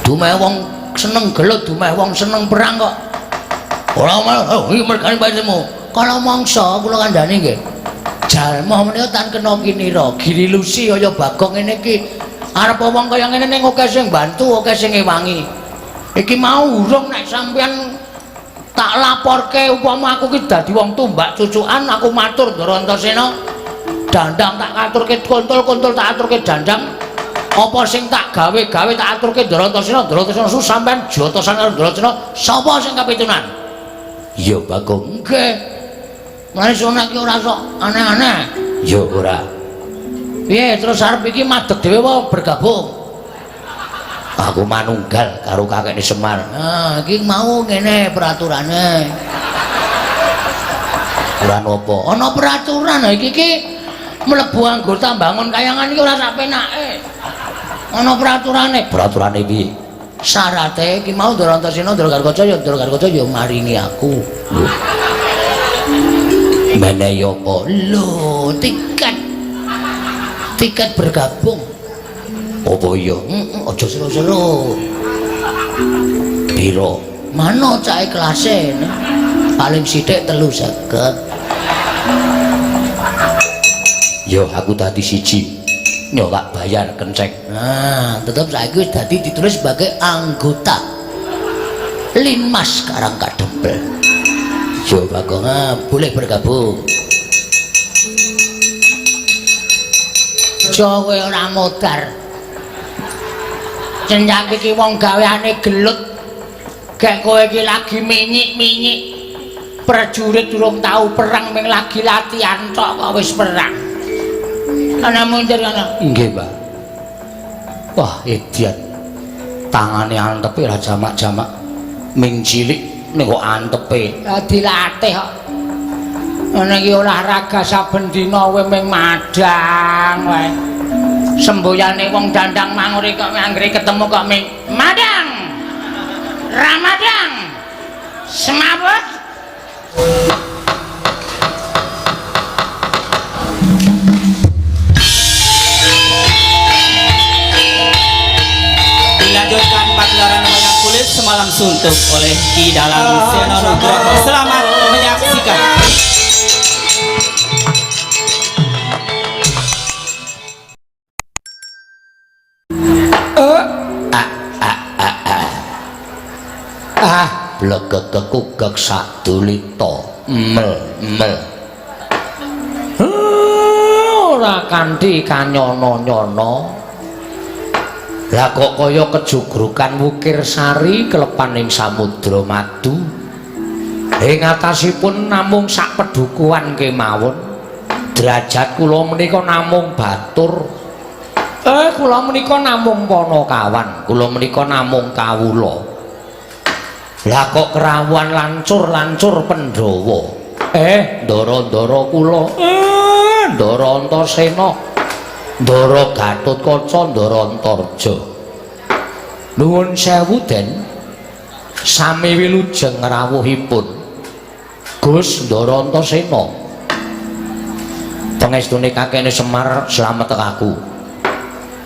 Dumeh wong seneng gelut, dumeh wong seneng perang kok. Ora malah oh iki mergane pancemu. Kala mangsa kula kandhani nggih. Jalma menika tan kena kinira, giri lusi kaya Bagong ngene iki. Arep wong kaya ngene ning akeh sing bantu, akeh sing ngewangi. Iki mau urung nek sampeyan tak laporke upama aku ki dadi wong tumbak cucukan, aku matur Ndara Antasena. Dandang tak aturke kontol-kontol tak aturke dandang. Apa sing tak gawe-gawe tak aturke Ndara Antasena, Ndara Antasena su sampean jotosan karo Ndara Antasena, sapa sing kapitunan? Iya Bagong. Nggih. Mane sunah ki ora sok aneh-aneh. Ya ora. Piye terus arep iki madeg dhewe apa bergabung? Aku manunggal karo kakekne Semar. Nah, iki mau ngene peraturane. Ora napa? Ana peraturan ha iki iki mlebu anggota bangun kayangan iki ora sak penake. Ana peraturane. Peraturane piye? Syarate iki mau Ndara Antasena, Ndara Gatotkaca ya Ndara Gatotkaca ya maringi aku. Lho. Menehi apa? Lho, tiket. Tiket bergabung. Apa iya? Heeh, aja seru-seru. Piro? Mano cah kelase? Paling sithik 350. Yo aku dadi siji. Yo tak bayar kenceng. Nah, tetep saiki wis dadi ditulis sebagai anggota Linmas Karang Kadempel. Yo Bagong, boleh bergabung. Aja kowe ora modar. Cenyak iki wong gaweane gelut. Gek kowe iki lagi minyik-minyik. Prajurit durung tau perang ming lagi latihan tok kok wis perang. Ana mundur ana. Nggih, Pak. Wah, edian. Tangane antepe ra jamak-jamak. Ming cilik ning kok antepe. Lah dilatih kok. Ana iki olahraga saben dina kowe ming madang wae. Semboyane wong dandang mangure kok anggere ketemu kok ming madang. Ramadang. Semaput. Dilanjutkan pagelaran wayang kulit semalam suntuk oleh Ki Dalang Seno Nugroho. Selamat menyaksikan. Ah, blegek-kekugek sadulita mel mel. Ora kanthi kanyono-nyono. Lah kok kaya kejugrukan wukir sari kelepan ing samudra madu. Ing atasipun namung sak pedukuhan kemawon. Derajat kula menika namung batur. Kula menika namung panakawan, kula menika namung kawula. Lah kok kerawuhan lancur-lancur Pandhawa. Ndara-ndara kula. Ndara Antasena. Ndara Gatotkaca, Ndara Antarja. Nuwun sewu, Den. Sami wilujeng rawuhipun. Gus Ndara Antasena. Pangestune kakene Semar slamet aku.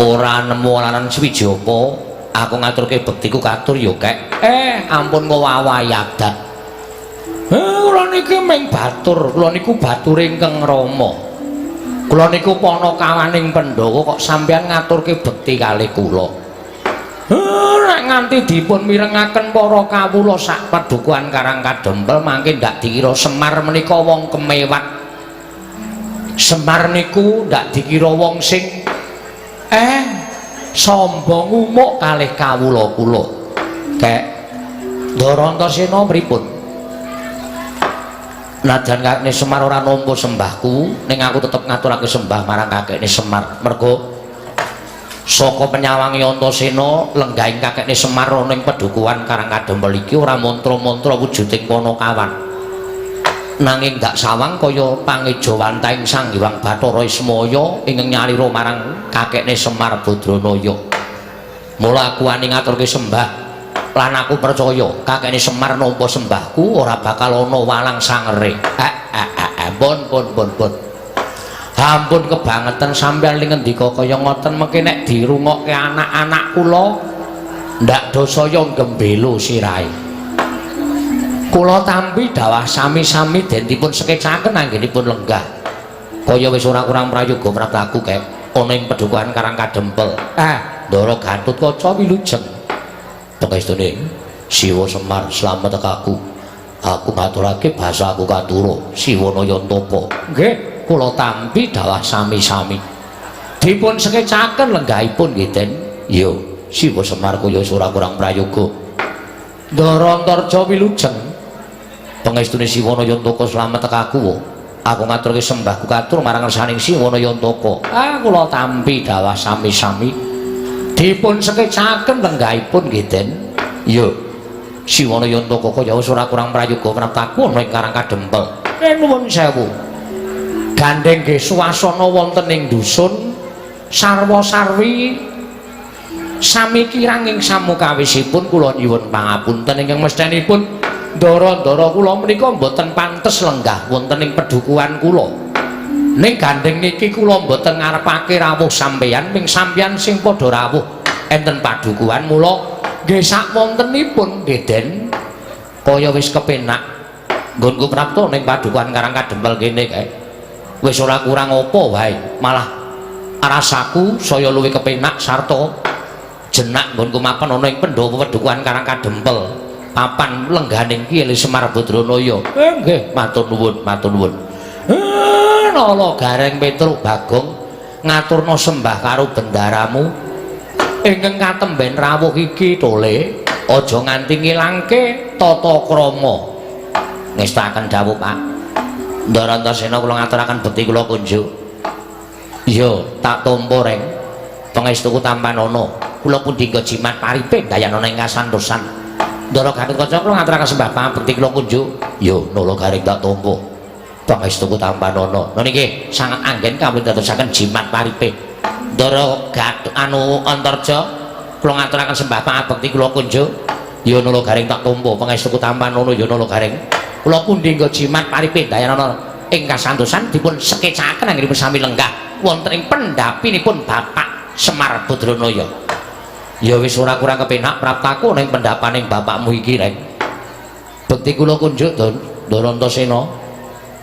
Ora nemu alaran suwiji apa, aku ngaturke bektiku katur ya, Kek. Ampun ngowawahi adat. Kula niki ming batur, kula niku bature ingkang Rama. Kula niku panakawaning Pandhawa kok sampeyan ngaturke bekti kalih kula. Nek nganti dipun mirengaken para kawula sak padukuhan Karang Kadempel mangke ndak dikira Semar menika wong kemewat. Semar niku ndak dikira wong sing sombong umuk kalih kawula kula. Kek Ndara Antasena pripun? Najan kakekne Semar ora nampa sembahku, ning aku tetep ngaturake sembah marang kakekne Semar. Mergo saka penyawangi Antasena lenggahing kakekne Semar ana ing pedukuhan Karang Kadempel iki ora mantra-mantra wujuding panakawan. Nanging dak sawang kaya pangejawantahing Sang Hyang Bathara Ismaya ingkang nyalira marang kakekne Semar Badranaya. Mula aku wani ngaturke sembah lan aku percaya kakekne Semar nampa sembahku ora bakal ana walang sangere. Pun pun pun pun. Ampun kebangetan sampeyan ling ngendika kaya ngoten mengke nek dirungokke anak-anak kula Ndak dosaya gembelo sirahe. Kula tampi dawah sami-sami den dipun sekecaken anggenipun lenggah. Kaya wis ora kurang prayoga praptaku kek ana ing Padukuhan Karang Kadempel. Ah, Ndara Gatotkaca wilujeng. Pangestune Siwa Semar slamet aku. Aku ngaturake basa aku katura Siwa Nayantaka. Nggih, kula tampi dawah sami-sami. Dipun sekecaken lenggahipun nggih, Den. Iya, Siwa Semar kaya wis ora kurang prayoga. Ndara Antarja wilujeng. Pangestune Siwa Nayantaka slamet aku. Aku ngaturke sembahku katur marang ngersaning Siwa Nayantaka. Ah, kula tampi dawah sami-sami. Dipun sekecaken lenggahipun nggih, Den. Iya. Siwa Nayantaka kaya wis ora kurang prayoga praptaku ana ing Karang Kadempel. Nuwun sewu. Gandeng nggih suasana wonten ing dusun sarwa-sarwi sami kirang ing samukawisipun kula nyuwun pangapunten ingkang mesthenipun ndara-ndara kula menika mboten pantes lenggah wonten ing pedukuhan kula. Ning gandeng niki kula mboten ngarepake rawuh sampeyan, ming sampeyan sing padha rawuh enten padukuhan, mula nggih sakwontenipun nggih, Den, kaya wis kepenak nggonku prapta ning padukuhan Karang Kadempel kene kae. Wis ora kurang apa wae, malah rasaku saya luwih kepenak sarta jenak nggonku mapan ana ing pendopo Padukuhan Karang Kadempel. Papan lengganing Ki Semar Badranaya. Nggih, matur nuwun, matur nuwun. Nala Gareng Petruk Bagong ngaturna sembah karo bendaramu ingkang katemben rawuh iki tole aja nganti ngilangke tata krama. Ngestakaken dawuh, Pak. Ndara Antasena kula ngaturaken bekti kula kunjuk. Iya, tak tampa, Reng. Pangestuku tampanana. Kula pundi jimat paripe dayanana ing kasantosan. Ndara Gatotkaca kula ngaturaken sembah pangabekti kula kunjuk. Yo, Nala Gareng tak tampa. Pangestuku tampanana. Nah niki sanget anggen kawit dadosaken jimat paripe. Ndara Gat anu Antarja kula ngaturaken sembah pangabekti kula kunjuk. Yo, Nala Gareng tak tampa. Pangestuku tampanana. Yo, Nala Gareng. Kula pundi jimat paripe dayanana ing kasantosan dipun sekecaken anggenipun sami lenggah wonten ing pendhapinipun Bapak Semar Badranaya. Ya wis ora kurang kepenak praptaku ning pendhapaning bapakmu iki, Reng. Bekti kula kunjuk, Ndara Antasena.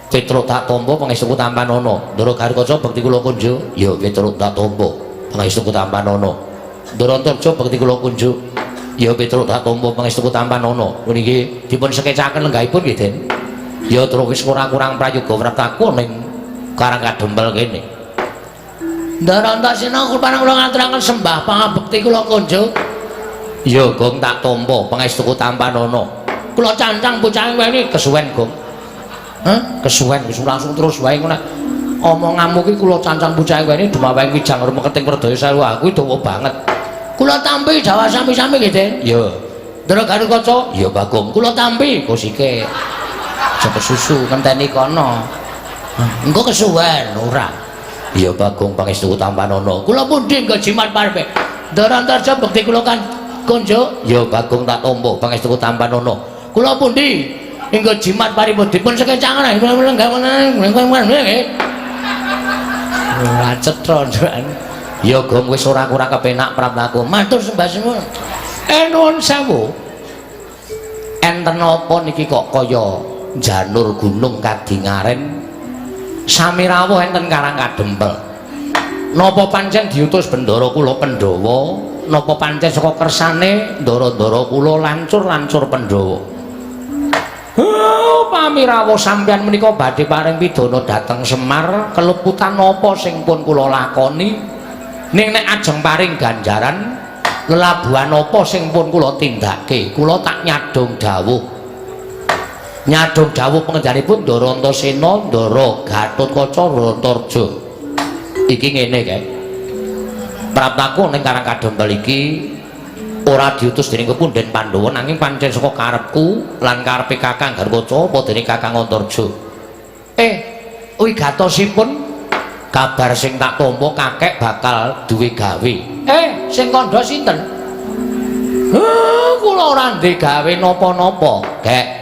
Petruk tak tampa pangestuku tampanana. Ndara Gatotkaca bekti kula kunjuk. Ya Petruk tak tampa pangestuku tampanana. Ndara Antarja bekti kula kunjuk. Ya Petruk tak tampa pangestuku tampanana. Puniki dipun sekecaken lenggahipun nggih, Den. Ya terus wis ora kurang prayoga praptaku ning Karang Kadempel kene. Ndara Antasena kula ngaturaken sembah pangabekti kula kunjuk. Ya Gong tak tampa pangestuku tampanana. Kula cancang bocahe weni kesuwen, Gong. Hah? Kesuwen wis langsung terus wae ngono. Omonganmu ki kula cancang bocahe weni dumaweng wijang rumeketing werdaya sewu aku dawa banget. Kula tampi dawah sami-sami nggih, Den. Ya. Ndara Gatotkaca? Ya, Bagong. Kula tampi kosike. Aja kesusu ngenteni kono. Engko kesuwen ora. Ya Bagong pangestuku tampanana. Kula pundi nggo jimat parpe. Ndara Antarja bekti kula kan kunjuk. Ya Bagong tak tampa pangestuku tampanana. Kula pundi nggo jimat paripun dipun sekecangan. Ora cetha, Ndan. Ya Gong wis ora kurang kepenak praptaku. Matur sembah suwun. Nuwun sewu. Enten apa niki kok kaya janur gunung kadingaren sami rawuh enten Karang Kadempel? Napa pancen diutus bendara kula Pandhawa? Napa pancen saka kersane ndara-ndara kula lancur-lancur Pandhawa? Oh, pamirawuh sampeyan menika badhe paring pidana dhateng Semar, keluputan napa sing pun kula lakoni? Ning nek ajeng paring ganjaran lelabuhan apa sing pun kula tindake? Kula tak nyadong dawuh. Nyadong dawuh pengendikanipun Ndara Antasena, Ndara Gatotkaca, Ndara Antarja. Iki ngene kae. Praptaku ning Karang Kadempel iki ora diutus dening kepunden Pandhawa, nanging pancen saka karepku lan karepe Kakang Gatotkaca apa dening Kakang Antarja. Wigatosipun kabar sing tak tampa kakek bakal duwe gawe. Sing kandha sinten? Kula ora ndek gawe napa-napa, Kek.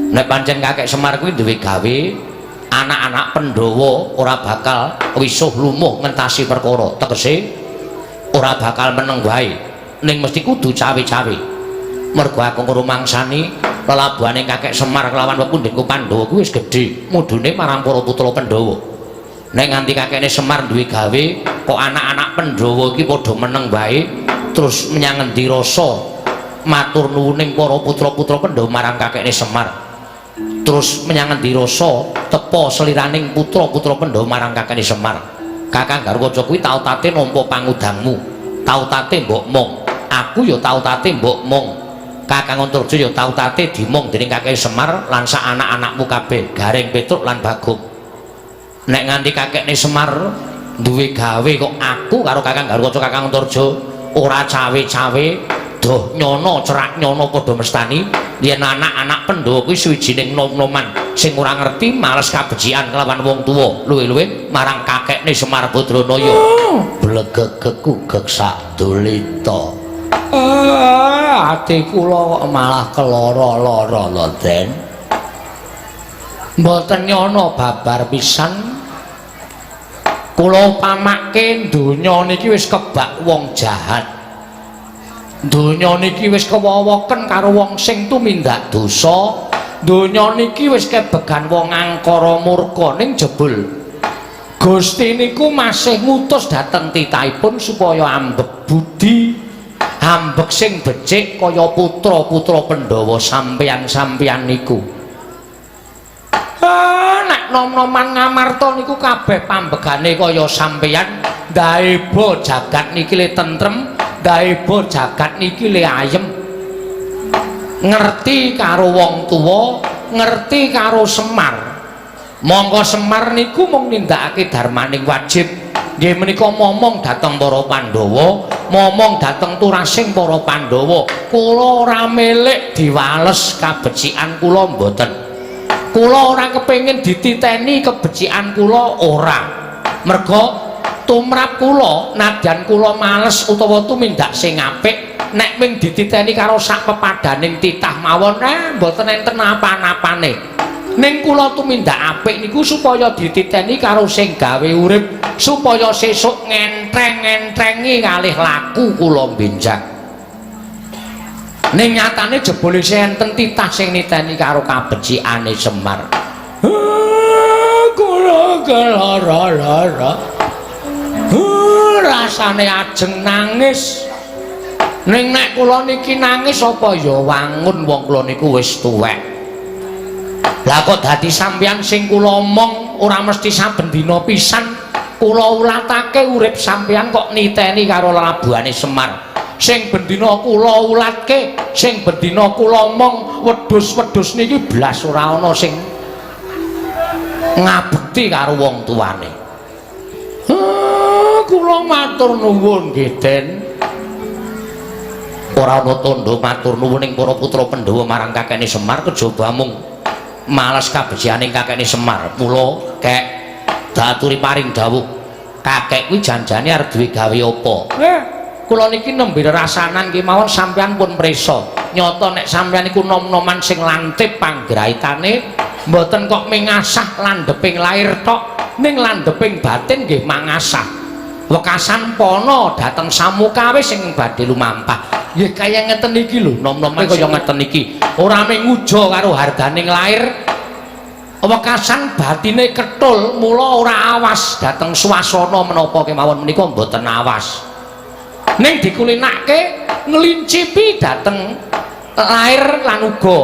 Nek pancen kakek Semar kuwi duwe gawe, anak-anak Pandhawa ora bakal wisuh lumuh ngentasi perkara. Tegese ora bakal meneng wae. Ning mesti kudu cawe-cawe. Mergo aku ngrumangsani lelabuhane Kakek Semar kelawan pepundhenku Pandhawa kuwi wis gedhe, mudune marang para putra Pandhawa. Nek nganti kakekne Semar duwe gawe, kok anak-anak Pandhawa iki padha meneng wae, terus menyang ngendi rasa matur nuwuning para putra-putra Pandhawa marang kakekne Semar. Terus menyang ngendi rasa tepa seliraning putra-putra Pandhawa marang kakekne Semar. Kakang Garwaca kuwi tau tate nampa pangudangmu, tau tate mbok mong. Aku ya tau tate mbok mong. Kakang Antarja ya tau tate dimong dening kakek Semar lan sak anak-anakmu kabeh, Gareng, Petruk lan Bagong. Nek nganti kakekne Semar duwe gawe kok aku karo Kakang Garwaca, Kakang Antarja ora cawe-cawe, doh nyono cerak nyono padha mestani yen anak-anak Pandhawa kuwi suwijining nom-noman sing ora ngerti males kabecikan kelawan wong tuwa, luwih-luwih marang kakekne Semar Badranaya. Blegegeku geksak dulita. Ati kula kok malah keloro-loro lho, Den. Mboten nyono babar pisan. Kula upamake donya niki wis kebak wong jahat. Donya niki wis kewowoken karo wong sing tumindak dosa. Donya niki wis kebegan wong angkara murka, ning jebul Gusti niku masih ngutus dhateng titahipun supaya ambek budi, ambek sing becik kaya putra-putra Pandhawa sampeyan-sampeyan niku. Ah, nek nom-noman Ngamarta niku kabeh pambegane kaya sampeyan, ndaeba jagat niki le tentrem, ndaeba jagat niki le ayem. Ngerti karo wong tuwa, ngerti karo Semar. Mongko Semar niku mung nindakake darmaning wajib. Nggih menika momong dhateng para Pandhawa, momong dhateng turasing para Pandhawa. Kula ora milik diwales kabecikan kula, mboten. Kula ora kepengin dititeni kebecikan kula, ora. Merga tumrap kula, nadyan kula males utawa tumindak sing apik, nek ming dititeni karo sak pepadaning titah mawon, mboten enten apa-apane. Ning kula tumindak apik niku supaya dititeni karo sing gawe urip, supaya sesuk ngentreng-ngentrengi kalih laku kula benjang. Ning nyatane jebule enten titah sing niteni karo kabecikane Semar. Kula kelara-lara. Rasane ajeng nangis. Ning nek kula niki nangis apa ya wangun, wong kula niku wis tuwek. Lah kok dadi sampeyan sing kula omong ora mesti saben dina pisan kula ulatake urip sampeyan kok niteni karo lelabuhane Semar. Sing bendina kula ulatke, sing bendina kula omong wedhus-wedhus niki blas ora ana sing ngabekti karo wong tuane. Kula matur nuwun nggih, Den. Ora ana tandha matur nuwun ing para putra Pandhawa marang kakekne Semar kejaba mung males kabeciane kakekne Semar. Mula kek daturi paring dawuh, kakek kuwi janjane arep duwe gawe apa? Kula niki nembe rasanan kemawon sampeyan pun prisa. Nyata nek sampeyan niku nom-noman sing lantip panggraitane, mboten kok mengasah landheping lair tok, ning landheping batin nggih mangasah. Wekasan pana dhateng samukawis sing badhe lumampah. Nggih kaya ngeten iki lho, nom-noman kaya ngeten iki. Ora mung nguja karo harganing lair, wekasan batine ketul, mula ora awas dhateng swasana menapa kemawon menika mboten awas. Ning dikulinake nglincipi dhateng lair lan uga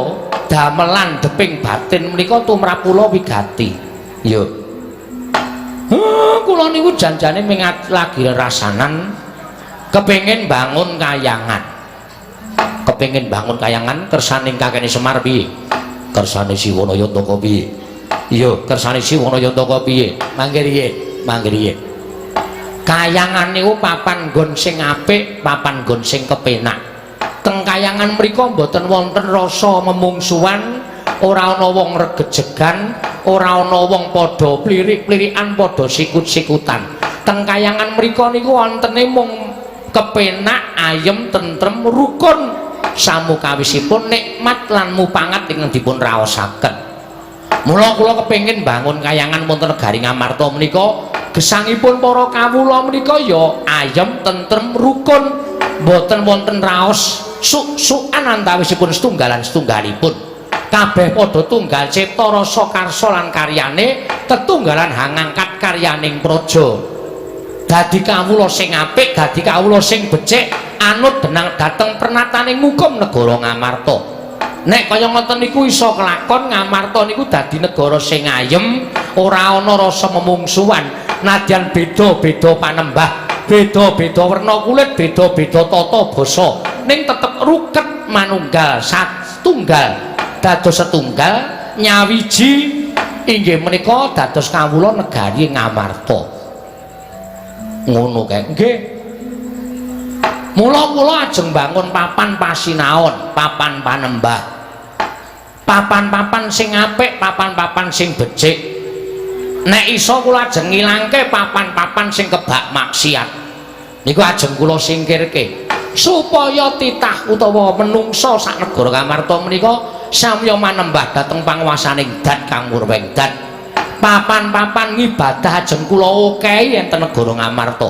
damelan deping batin menika tumrap kula wigati. Yo. Kula niku janjane mingat lagi rasanan kepengin bangun kayangan. Kepengin bangun kayangan kersaning kakene Semar piye? Kersane Siwana Yantaka piye? Iya, kersane Siwana Yantaka piye? Mangke riyin, mangke riyin. Kayangan niku papan nggon sing apik, papan nggon sing kepenak. Teng kayangan mriku mboten wonten rasa memungsuhan, ora ana wong regejegan, ora ana wong padha plirik-plirikan, padha sikut-sikutan. Teng kayangan mriku niku wontene mung kepenak, ayem, tentrem, rukun, samukawisipun nikmat lan mupangat ingkang dipun raosaken. Mula kula kepengin bangun kayangan wonten negari Ngamarta menika, gesangipun para kawula menika ya ayem, tentrem, rukun. Mboten wonten raos suk-sukan antawisipun setunggalan setunggalipun. Kabeh padha tunggal cipta rasa karsa lan karyane, tetunggalan hangangkat karyaning praja. Dadi kawula sing apik, dadi kawula sing becik, anut denang dhateng pernataning hukum negara Ngamarta. Nek kaya ngoten niku iso kelakon, Ngamarta niku dadi negara sing ayem, ora ana rasa memungsuhan, nadyan beda-beda panembah, beda-beda werna kulit, beda-beda tata basa, ning tetep ruket manunggal satunggal, dados setunggal nyawiji inggih menika dados kawula negari Ngamarta. Ngono kae. Nggih. Mula kula ajeng bangun papan pasinaon, papan panembah. Papan-papan sing apik, papan-papan sing becik. Nek iso kula ajeng ngilangke papan-papan sing kebak maksiat. Niku ajeng kula singkirke supaya titah utawa menungsa sak negara Ngamarta menika samya manembah dhateng panguwasaning Dat Kang Murweng Dat. Papan-papan ngibadah ajeng kula okehi enten negara Ngamarta.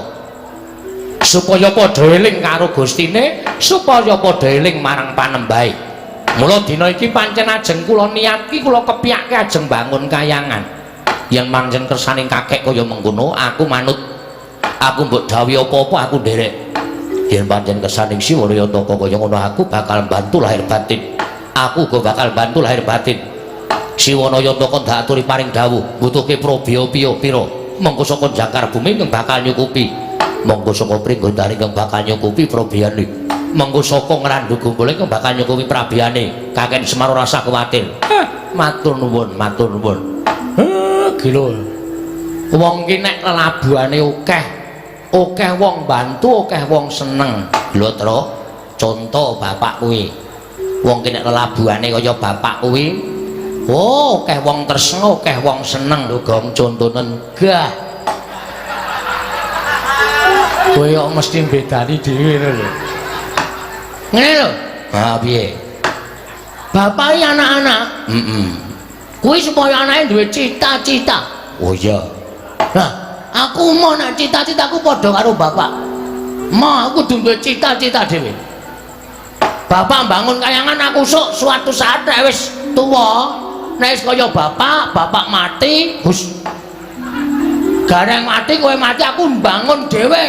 Supaya padha eling karo Gustine, supaya padha eling marang panembahe. Mula dina iki pancen ajeng kula niatki, kula kepyake ajeng bangun kayangan. Yen pancen kersaning kakek kaya mengkono, aku manut. Aku mbok dawuhi apa-apa aku nderek. Yen pancen kersaning Siwa Yantaka kaya ngono, aku bakal bantu lahir batin. Aku uga bakal bantu lahir batin. Siwana Yantaka ndak aturi paring dawuh, butuhke probya piye pira. Monggo saka jangkar bumi ingkang bakal nyukupi. Monggo saka Pringgondani ingkang bakal nyukupi probiyane. Monggo saka Ngrandu Gumpul ingkang bakal nyukupi prabiyane. Kakek Semar ora usah kuwatir. Matur nuwun, matur nuwun. Gila. Wong ki nek lelabuhane akeh, akeh wong bantu, akeh wong seneng. Lho, Tru, conto bapak kuwi. Wong ki nek lelabuhane kaya bapak kuwi, oh, akeh wong tresna, akeh wong seneng. Lho, Gong, contonen gah. Kowe kok mesti bedani dhewe lho. Ngene lho. Ha piye? Bapak iki anak-anak. Heeh. Kuwi supaya anake duwe cita-cita. Oh iya. Lah, aku mau nek cita-citaku padha karo bapak. Mau aku kudu duwe cita-cita dhewe. Bapak bangun kayangan, aku sok suatu saat nek wis tuwa, nek wis kaya bapak, bapak mati, hus. Gareng mati, kowe mati, aku mbangun dhewe.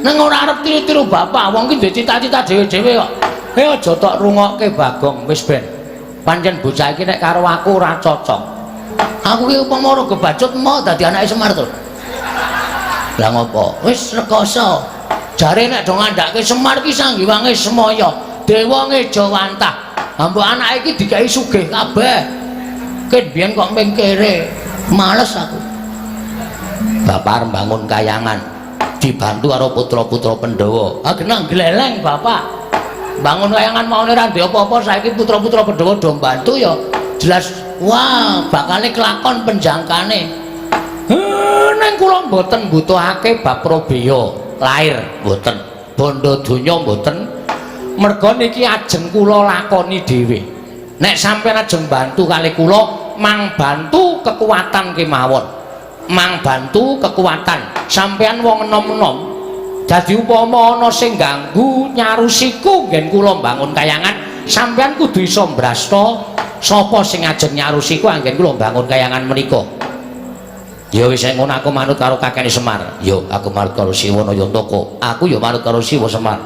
Neng ora arep tiru-tiru bapak, wong ki duwe cita-cita dhewe-dhewe kok. Eh, aja tok rungokke, Bagong, wis ben. Pancen bocah iki nek karo aku ora cocok. Aku ki upama ora kebacut mau dadi anake Semar to. Lah ngopo? Wis rekoso. Jare nek do ngandhake Semar ki sanggiwange semaya, dewa ngejawantah. Ha mbok anake iki dikai sugih kabeh. Ket biyen kok mengkere. Males aku. Bapak arep bangun kayangan dibantu karo putra-putra Pandhawa. Ah genah gleleng bapak. Bangun kayangan maune ora ndek apa-apa, saiki putra-putra Pandhawa do mbantu ya jelas wah bakale kelakon penjangkane. Neng kula mboten mbutuhake bab probaya lair mboten, bondo donya mboten. Merga niki ajeng kula lakoni dhewe. Nek sampeyan ajeng bantu kali kula, mang bantu kekuatan kemawon. Mang bantu kekuatan. Sampeyan wong enom-enom. Dadi upama ana sing ganggu nyarusiku nggen kula mbangun kayangan, sampeyan kudu iso mbrasta sapa sing ajeng nyarusiku anggen kula mbangun kayangan menika. Ya wis ngono, aku manut karo kakekne Semar. Yo aku manut karo Siwana Yantaka. Aku ya manut karo Siwa Semar.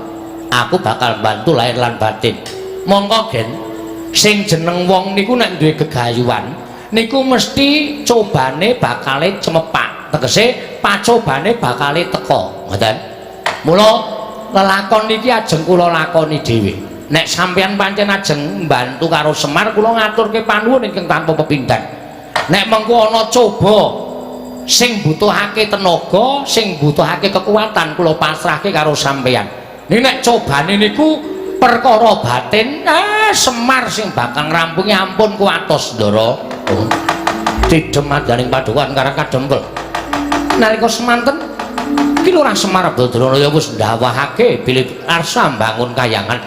Aku bakal bantu lahir lan batin. Mongko gen sing jeneng wong niku nek duwe gegayuhan niku mesti cobane bakale cemepak. Tegese pacobane bakale teka. Ngoten. Mula lelakon niki ajeng kula lakoni dhewe. Nek sampeyan pancen ajeng mbantu karo Semar, kula ngaturke panuwun ingkang tanpa pepindhan. Nek mengko ana coba sing butuhake tenaga, sing butuhake kekuatan, kula pasrahke karo sampeyan. Ning nek cobane niku perkara batin, ah Semar sing bakal ngrampungi, ampun kuwatos, Ndara. Oh. Tidhem madaning padukan Karang Kadempel. Nalika semanten Ki Lurah Semar Badranaya wis ndawahake bilih arsa mbangun kayangan.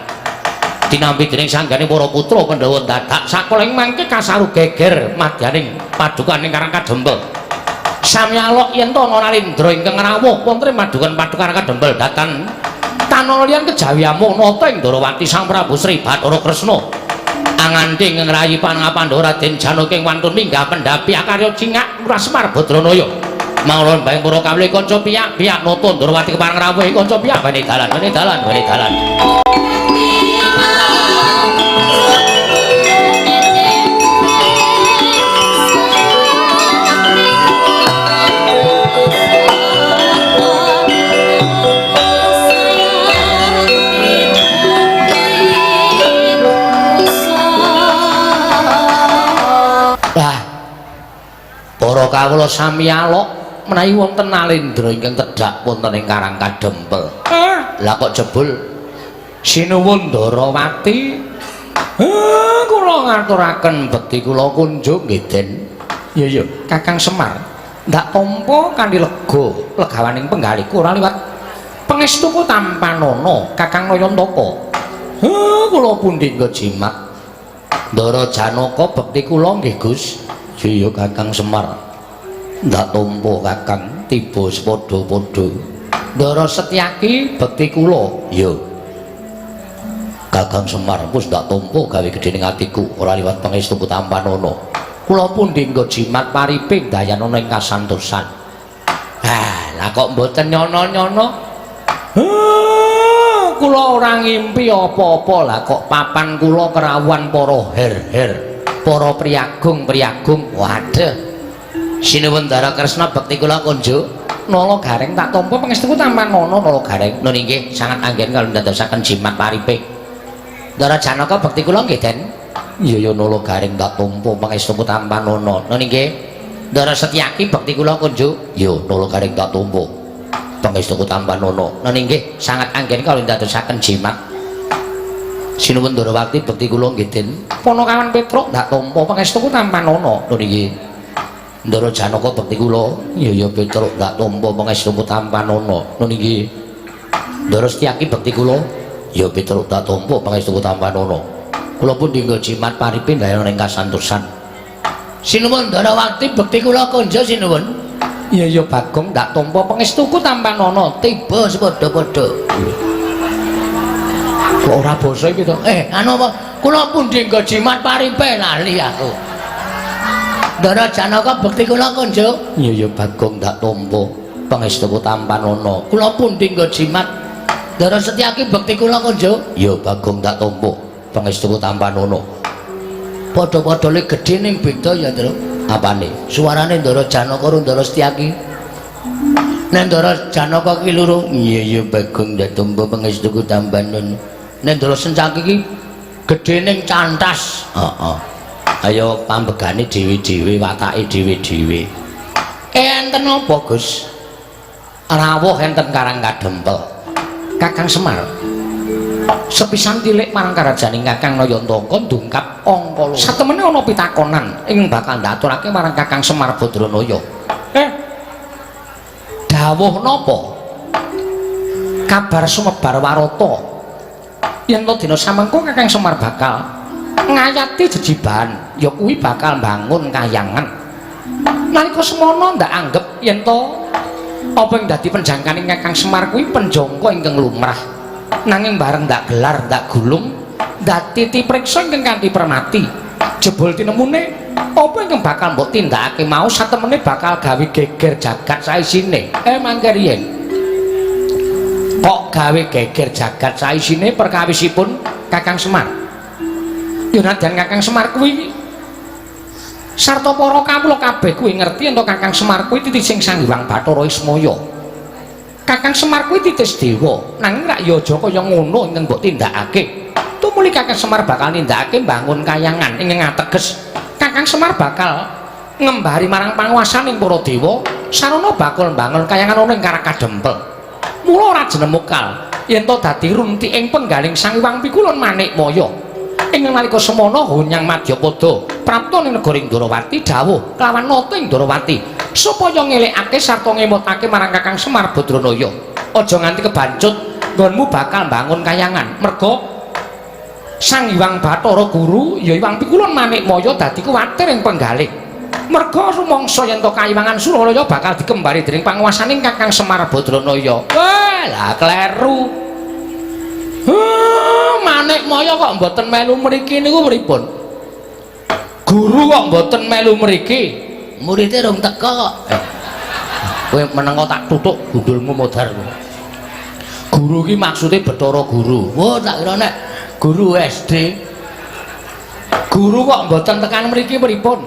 Tinampi dening sanggane para putra Pandhawa dadak sakoling mangke kasaru geger madyaning padukan ing Karang Kadempel. Samyalok yen to ana Nalindra ingkang rawuh wonten ing padukan Karang Kadempel datan Tanana liyan kejawi amung nata ing Ndorowati Sang Prabu Sri Bathara Kresna. Anganti ing ngrayi Pangapandawa Raden Janaka ing wantun minggah pendhapi akarya cingak Lurah Semar Badranaya. Mangulon baeng para kawula kanca piyak-piyak nata Ndorowati kepareng rawuh kanca piyak wene dalan wene dalan wene dalan. Para kawula sami alok menawi wonten nalendra ingkang tedhak wonten ing Karang Kadempel. Lah kok jebul sinuwun Ndorowati? Kula ngaturaken bekti kula kunjung nggih Den. Iya iya, Kakang Semar. Ndak tampa kanthi lega legawaning penggalihku ora liwat pangestuku tampanana Kakang Nayantaka. Kula pundi nggo jimat. Ndara Janaka bekti kula nggih Gus. Iya Kakang Semar. Ndak tampa Kakang tiba sepadha-padha. Ndara Setyaki bekti kula. Iya. Kakang Semar wis ndak tampa gawe gedhe ning atiku ora liwat pangestuku tampanana. Kula pundi nggo jimat paripe dayanana ing kasantosan. Ah, lah kok mboten nyono-nyono? Kula ora ngimpi apa-apa lah kok papan kula kerawuhan para her-her, para priyagung-priyagung. Waduh. Sinuwun Ndara Kresna bekti kula kunjuk. Nala Gareng tak tampa pangestuku tampanana Nala Gareng. Nun inggih sangat anggen kalau ndadosaken jimat paripe. Ndara Janaka bekti kula nggih Den. Iya ya Nala Gareng tak tampa pangestuku tampanana. Nun inggih. Ndara Setyaki bekti kula kunjuk. Ya Nala Gareng tak tampa pangestuku tampanana. Nun inggih sangat anggen kalau ndadosaken jimat. Sinuwun Ndorowati bekti kula nggih Den. Ponokawan Petruk tak tampa pangestuku tampanana. Nun inggih. Ndara Janaka bekti kula. Iya ya Petruk tak tampa pangestuku tampanana. Nun inggih. Ndara Setyaki bekti kula. Ya Petruk tak tampa pangestuku tampanana. Kula pun dinggo jimat paripe ndayana ing kasantosan. Sinuwun Ndorowati bekti kula konjo sinuwun. Iya ya Bagong tak tampa pangestuku tampanana. Tiba sepadha-padha. Kok ora basa iki to? Anu apa? Kula pun dinggo jimat paripe lali aku. Ndara Janaka bekti kula konjo. Iya ya Bagong tak tampa pangestuku tampanana. Kula pun dinggo jimat. Ndara Setyaki bekti kula konjo. Ya Bagong tak tampa pangestuku tampanana. Padha-padha le gedhe ning beda ya, Ndra. Apane? Suarane Ndara Janaka karo Ndara Setyaki. Nek Ndara Janaka ki loro, iya ya Bagong tak tampa pangestuku tampanana. Nek Ndara Setyaki ki gedhe ning cantas. Heeh. Ayo pambegane dhewe-dhewe, watake dhewe-dhewe. Enten apa, Gus? Rawuh enten Karang Kadempel. Kakang Semar sepisan tilik marang karajaning Kakang Nayantaka ndungkap angka loro. Satemene ana pitakonan ing bakal ndaturake marang Kakang Semar Badranaya. Dawuh napa? Kabar sumebar warata yen to dina samengko Kakang Semar bakal ngayati jejibahan, ya kuwi bakal mbangun kayangan. Nalika semono ndak anggep yen to apa ing dadi penjangkaning Kakang Semar kuwi penjangka ingkang lumrah. Nanging bareng ndak gelar, ndak gulung, ndak titi priksa ingkang kanthi permati. Jebul tinemune apa ingkang bakal mbok tindakake mau satemene bakal gawe geger jagat saisine. Mangke riyen. Kok gawe geger jagat saisine perkawisipun Kakang Semar? Ya nadyan Kakang Semar kuwi sarta para kawula kabeh kuwi ngerti yen Kakang Semar kuwi titising Sang Hyang Bathara Ismaya. Kakang Semar kuwi titis dewa, nanging rak ya aja kaya ngono ingkang mbok tindakake. Tumuli Kakang Semar bakal nindakake mbangun kayangan ingkang ateges Kakang Semar bakal ngembari marang panguwasaning para dewa sarana bakal mbangun kayangan ana ing Karang Kadempel. Mula ora jenemukal yen to dadi runtiking penggaling Sang Hyang Pikulun Manikmaya. Ing nalika semono Hunyang Madyapada prapta ning negara Ndorowati dawuh kelawan nata ing Ndorowati supaya ngelekake sarta ngemotake marang Kakang Semar Badranaya. Aja nganti kebancut nggonmu bakal mbangun kayangan merga Sang Hyang Bathara Guru ya Hyang Pikulun Manikmaya dadi kuwatir ing penggalih. Merga rumangsa yen to kayiwangan Suralaya bakal dikembari dening panguwasaning Kakang Semar Badranaya. Wah, lah kleru. Badranaya kok mboten melu mriki niku pripun? Guru kok mboten melu mriki? Muride rung teka kok. Kowe meneng kok tak tutuk gundulmu modar. Guru ki maksude Bathara Guru. Oh, tak kira nek guru SD. Guru kok mboten tekan mriki pripun?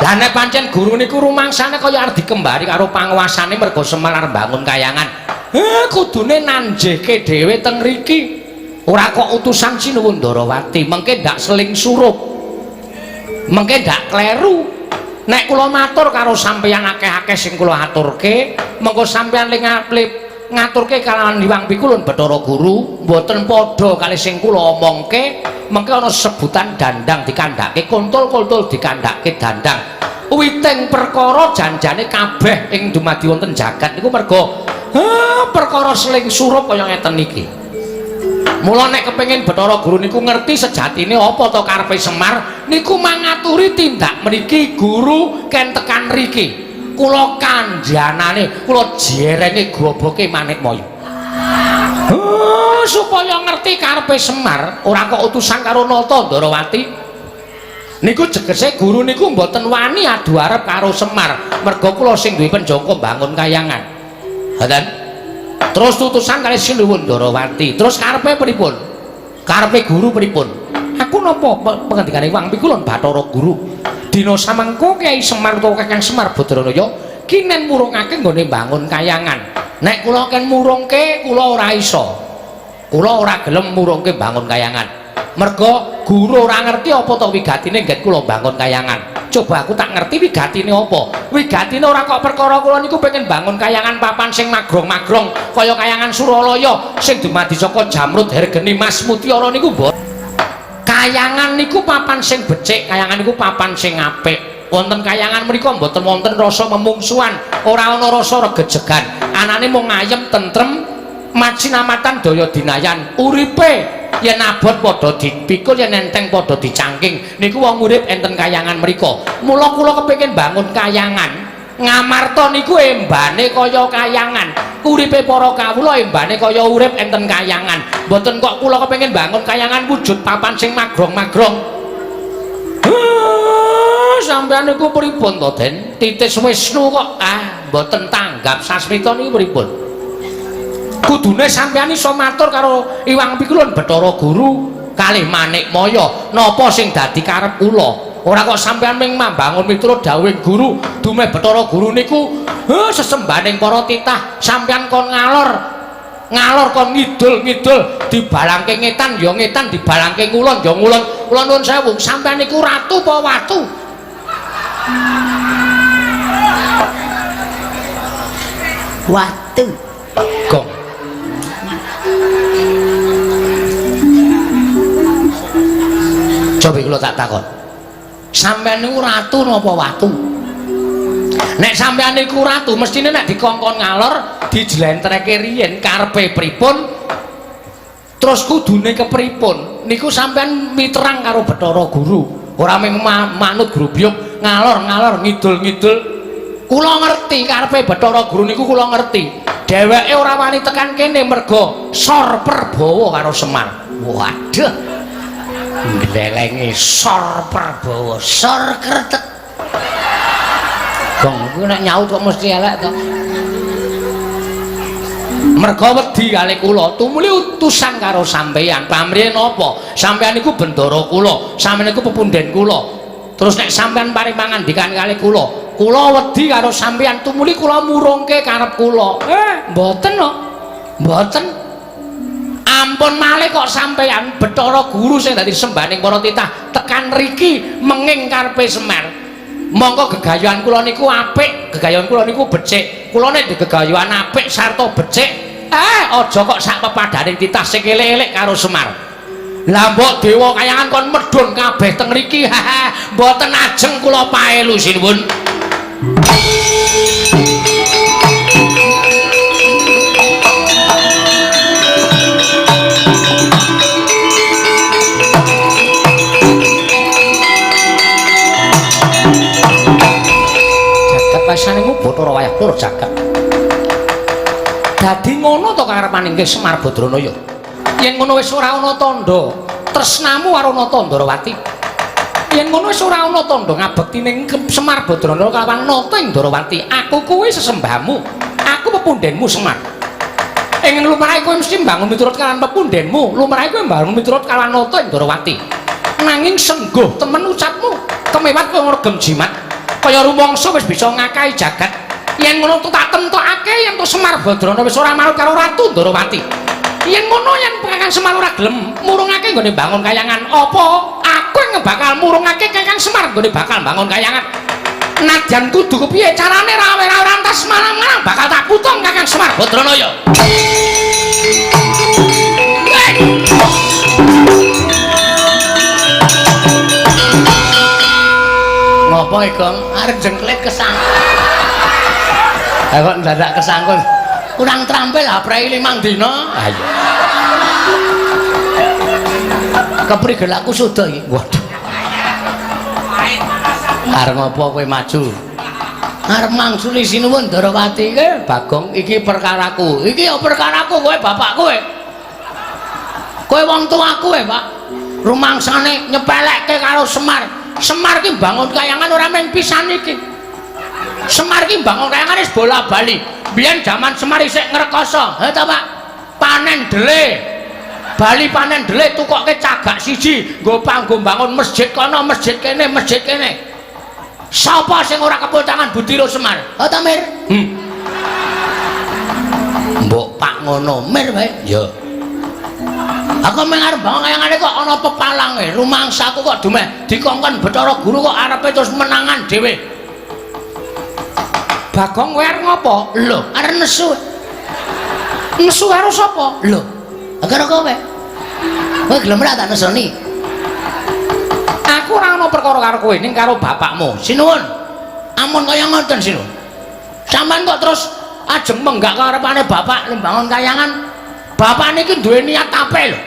Lah nek pancen guru niku rumangsane kaya arep dikembari karo panguasane mergo Semar arep mbangun kayangan. Kudune nanjehke dhewe teng mriki. Ora kok utusan Sinuwun Ndarawati, mengke ndak seling surup. Mengke ndak kleru. Nek kula matur karo sampeyan akeh-akeh sing kula aturke, mengko sampeyan ling ngaturke kalawan Hyang Pikulun Bathara Guru mboten padha kali sing kula omongke, mengke ana sebutan dandang dikandhake kontol-kontol dikandhake dandang. Witing perkara janjane kabeh ing dumadi wonten jagat niku merga perkara seling surup kaya ngeten iki. Mula nek kepengin Bathara Guru niku ngerti sejatine apa to karepe Semar niku mangaturi tindak mriki guru ken tekan mriki. Kula kandhanane, kula jerenge goboke Manikmaya. Supaya ngerti karepe Semar, ora kok utusan karo Nata Ndarawati. Niku jegese guru niku mboten wani adu arep karo Semar, merga kula sing duwe penjangka mbangun kayangan. Ngoten. Terus utusan kali Sinuwun Ndarawati. Terus karepe pripun? Karepe guru pripun? Aku napa pengendikane Hyang Pikulun Bathara Guru? Dina samengko Kyai Semar utawa Kakang Semar Badranaya kinen murungake nggone mbangun kayangan. Nek kula ken murungke kula ora iso. Kula ora gelem murungke mbangun kayangan. Merga guru ora ngerti apa to wigatine nggen kula mbangun kayangan. Coba aku tak ngerti wigatine apa. Wigatine ora kok perkara kula niku pengen bangun kayangan papan sing magrong-magrong kaya kayangan Suralaya sing dumadi saka jamrud hergeni mas mutiara niku mboten. Kayangan niku papan sing becik, kayangan niku papan sing apik. Wonten kayangan mriku mboten wonten rasa memungsuhan, ora ana rasa regejegan. Anane mung ayem tentrem, macinamatan daya dinayan. Uripe yen abot padha dipikul, yen enteng padha dicangking. Niku wong urip enten kayangan mriku. Mula kula kepengin bangun kayangan. Ngamarta niku embane kaya kayangan. Uripe para kawula embane kaya urip enten kayangan. Mboten kok kula kepengin bangun kayangan wujud papan sing magrong-magrong. Sampeyan niku pripun to, Den? Titis Wisnu kok mboten tanggap sasmita niku pripun? Kudune sampeyan iso matur karo Hyang Pikulun Bathara Guru kalih Manikmaya napa sing dadi karep kula. Ora kok sampeyan ming mambangun miturut dawuhing guru, dumeh Bathara Guru niku sesembahaning para titah, sampeyan kon ngalor, ngalor kon ngidul-ngidul, dibalangke ngetan ya ngetan, dibalangke ngulon ya ngulon. Kula nuwun sewu, sampeyan niku ratu apa watu? Watu. Gong. Coba kula tak takon. Sampeyan niku ratu napa watu? Nek sampeyan niku ratu, mestine nek dikongkon ngalor dijlentreke riyin karepe pripun, terus kudune kepripun, niku sampeyan miterang karo Bathara Guru. Ora mung manut grubyuk ngalor-ngalor ngidul-ngidul. Kula ngerti karepe Bathara Guru niku kula ngerti. Dheweke ora wani tekan kene merga sor perbawa karo Semar. Waduh. Glelenge sor perbawa, sor kretek. Gong kuwi nek nyaut kok mesti elek to. Merga wedi kali kula, tumuli utusan karo sampeyan. Pamrihe napa? Sampeyan niku bendara kula, sampeyan niku pepunden kula. Terus nek sampeyan paring pangandikan kali kula, kula wedi karo sampeyan, tumuli kula murungke karep kula. Mboten kok. Mboten. Ampun malih kok sampeyan Bathara Guru sing dadi sembahaning para titah tekan riki menging karepe Semar. Mongko gegayuhan kula niku apik, gegayuhan kula niku becik. Kula nek gegayuhan apik sarta becik, aja kok sak pepadaning titah sing elek-elek karo Semar. Lah mbok dewa kayangan kon medhun kabeh teng riki. Mboten ajeng kula paelu sinuwun. Pasanemu Bathara wayah lur jagat. Dadi ngono to karepane nggih Semar Badranaya. Yen ngono wis ora ana tandha. Tresnamu karo Nata Ndarawati. Yen ngono wis ora ana tandha ngabekti ning Semar Badrana kelawan Nata ing Ndarawati. Aku kuwi sesembahmu. Aku pepundhenmu Semar. Ing lumrahe kowe mesti mbangun miturut kalawan pepundhenmu, lumrahe kowe mbangun miturut kalawan Nata ing Ndarawati. Nanging sengguh temen ucapmu, kemewat kowe ngregem jimat. Kaya rumangsa wis bisa ngakahi jagat. Yen ngono tak tentokake yen to Semar Badrana wis ora manut karo Ratu Ndarawati. Yen ngono yen Kakang Semar ora gelem murungake nggone bangun kayangan, apa aku yang bakal murungake Kakang Semar nggone bakal bangun kayangan? Nadyan kudu kepiye carane rawe-rawe rantas malang-malang bakal tak putung Kakang Semar Badrana ya. Ngopo Gong? Arep jengklet kesangkut. Ha kok ndadak kesangkut. Kurang terampil aprei 5 dina. Ha iya. Keprigel aku sudah iki. Waduh. Arep ngopo kowe maju? Arep mangsuli sinuwun Ndarawati ki, Bagong iki perkaraku. Iki ya perkaraku kowe bapak kowe. Kowe wong tuaku kowe, Pak. Rumangsane nyepelekke karo Semar. Semar ki bangun kayangan ora mung pisan iki. Semar ki bangun kayangan wis bola-bali. Biyen jaman Semar isih ngrekoso. Ha ta, Pak? Panen dele. Bali panen dele tukokke cagak siji nggo panggo bangun masjid kono, masjid kene, masjid kene. Sapa sing ora kepul tangan budira Semar? Ha ta, Mir? Mbok Pak ngono, Mir wae. Ya. Aku mung arep bangun kayangane kok ana pepalange, rumangsaku kok dumeh dikongkon Bathara Guru kok arepe terus menangan dhewe. Bagong kowe arep ngopo? Lho, arep nesu. Nesu karo sapa? Lho, karo kowe. Kowe gelem ora tak nesoni? Aku ora ana perkara karo kowe ning karo bapakmu. Sinuwun. Ampun kaya ngoten sinuwun. Sampeyan kok terus ajeng menggak karepane bapak lembangun kayangan. Bapak niki duwe niat apik lho.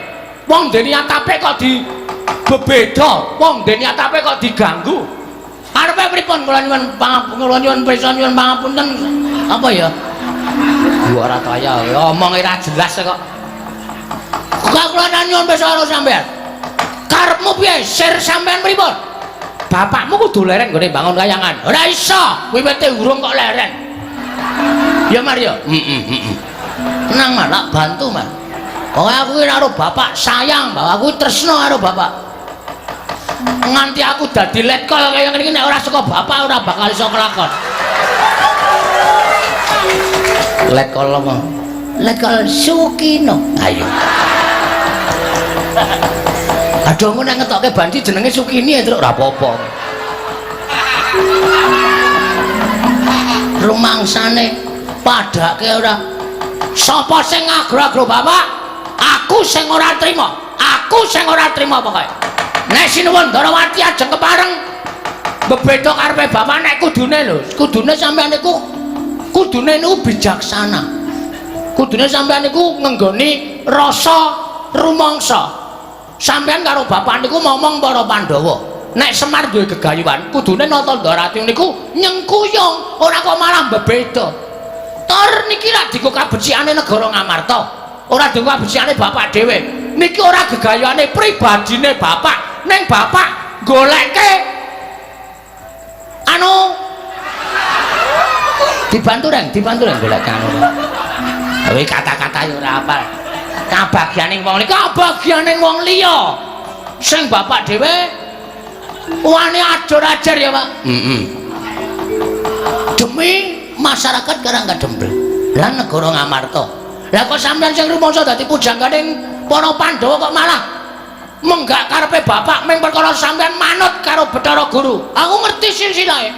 Wong duwe niat apik kok di bebeda, wong duwe niat apik kok diganggu. Arepe pripun kula nyuwun pangapunten, nyuwun pirsa nyuwun pangapunten. Apa ya? Ora kaya omong ora jelas kok. Kok kula nyuwun pirsa karo sampean. Karepmu piye? Sir sampean pripun? Bapakmu kudu leren nggone bangun kayangan. Ora iso, wiwite urung kok leren. Ya Mar ya. Heeh. Tenang Mar, tak bantu Mar. Pokoke aku ki karo bapak sayang, bahwa aku tresno karo bapak. Nganti aku dadi letkol kaya ngene iki nek ora saka bapak ora bakal iso kelakon. Letkol apa? Letkol Sukino. Ayo. Aduh engko nek ngetokke banci jenenge Sukini ya Truk ora apa-apa. Rumangsane padake ora. Sapa sing ngagro-agro bapak? Aku sing ora trima. Aku sing ora trima pokoke. Nek sinuwun Ndarawati ajeng kepareng bebeda karepe bapak nek kudune lho, kudune sampean niku kudune niku bijaksana. Kudune sampean niku ngenggoni rasa rumangsa. Sampean karo bapak niku momong para Pandhawa. Nek Semar duwe gegayuhan, kudune Nata Ndarawati niku nyengkuyung, ora kok malah bebeda. Tor niki lak dienggo kabecikane negara Ngamarta. Ora dienggo kabecikane bapak dhewe. Niki ora gegayuhane pribadine bapak, ning bapak goleke anu dibantu reng, dibantu reng golek anu. Kowe kata-kata yo ora apal. Kabagyaning wong liya, kabagyaning wong liya. Sing bapak dhewe wani ajur-ajar ya, Pak. Heeh. Demi masyarakat Karangkadempel lan negara Ngamarta. Lah kok sampeyan sing rumangsa dadi pujangganing para Pandhawa kok malah menggak karepe bapak ming perkara sampeyan manut karo Bathara Guru. Aku ngerti silsilahe.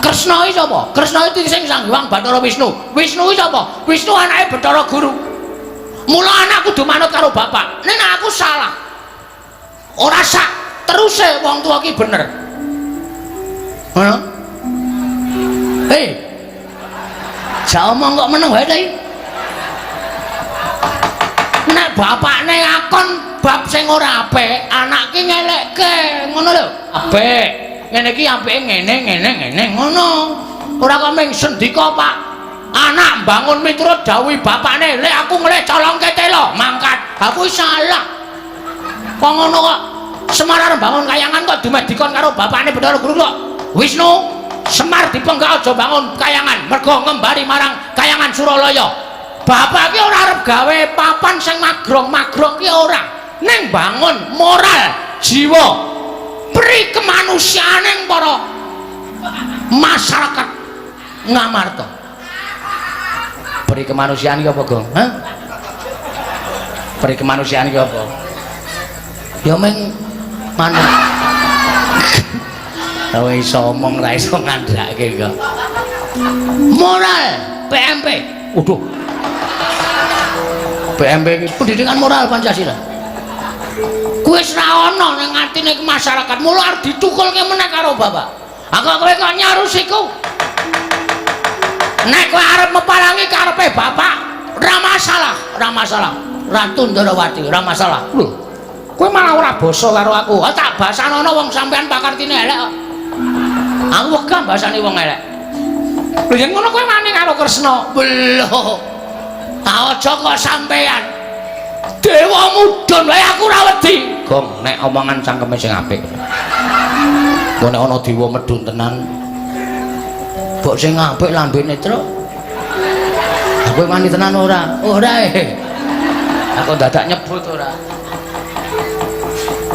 Kresna iki sapa? Kresna iki sing Sang Hyang Bathara Wisnu. Wisnu iki sapa? Wisnu anake Bathara Guru. Mula anak kudu manut karo bapak. Ning aku salah. Ora sak teruse wong tuwa ki bener. Ngono. Hei. Jak omong kok meneng wae ta iki? Nek bapakne ngakon bab sing ora apik, anak ki ngelekke, ngono lho. Apik. Ngene iki apike ngene ngene ngene ngono. Ora kok mung sendika, Pak. Anak mbangun miturut dawuhe bapakne, "Lek aku ngelih colongke telo, mangkat." Aku salah. Kok ngono kok Semar arep bangun kayangan kok dumeh dikon karo bapakne Bathara Guru kok. Wisnu, Semar dipenggak aja bangun kayangan mergo ngembari marang kayangan Suralaya. Bapak ki ora arep gawe papan sing magrong-magrong ki ora. Ning bangun moral, jiwa, pri kemanusiaaning para masyarakat Ngamarta. Pri kemanusiaan ki apa, Gong? Hah? Pri kemanusiaan ki apa? Ya meng manut. Kowe iso omong ra iso ngandhake kok. Moral PMP. Waduh. PMP iki pendidikan moral Pancasila. Kuwi wis ra ana ning atine masyarakat. Mula arep ditukulke meneh karo bapak. Aku kowe kok nyarusiku. Nek kowe arep mepalangi karepe bapak, ora masalah, ora masalah. Ratu Ndorowati, ora masalah. Lho. Kowe malah ora basa karo aku. Ah tak basanono wong sampean pakartine elek kok. Aku wegah basane wong elek. Lho yen ngono kowe wani karo Kresna. Lho. Ta aja kok sampean. Dewa mudhun wae aku ora wedi. Gong, nek omongan cangkeme sing apik. Engko nek ana dewa medhun tenan. Mbok sing apik lambene, Truk. Aku wani tenan ora? Ora e. Aku dadak nyebut ora.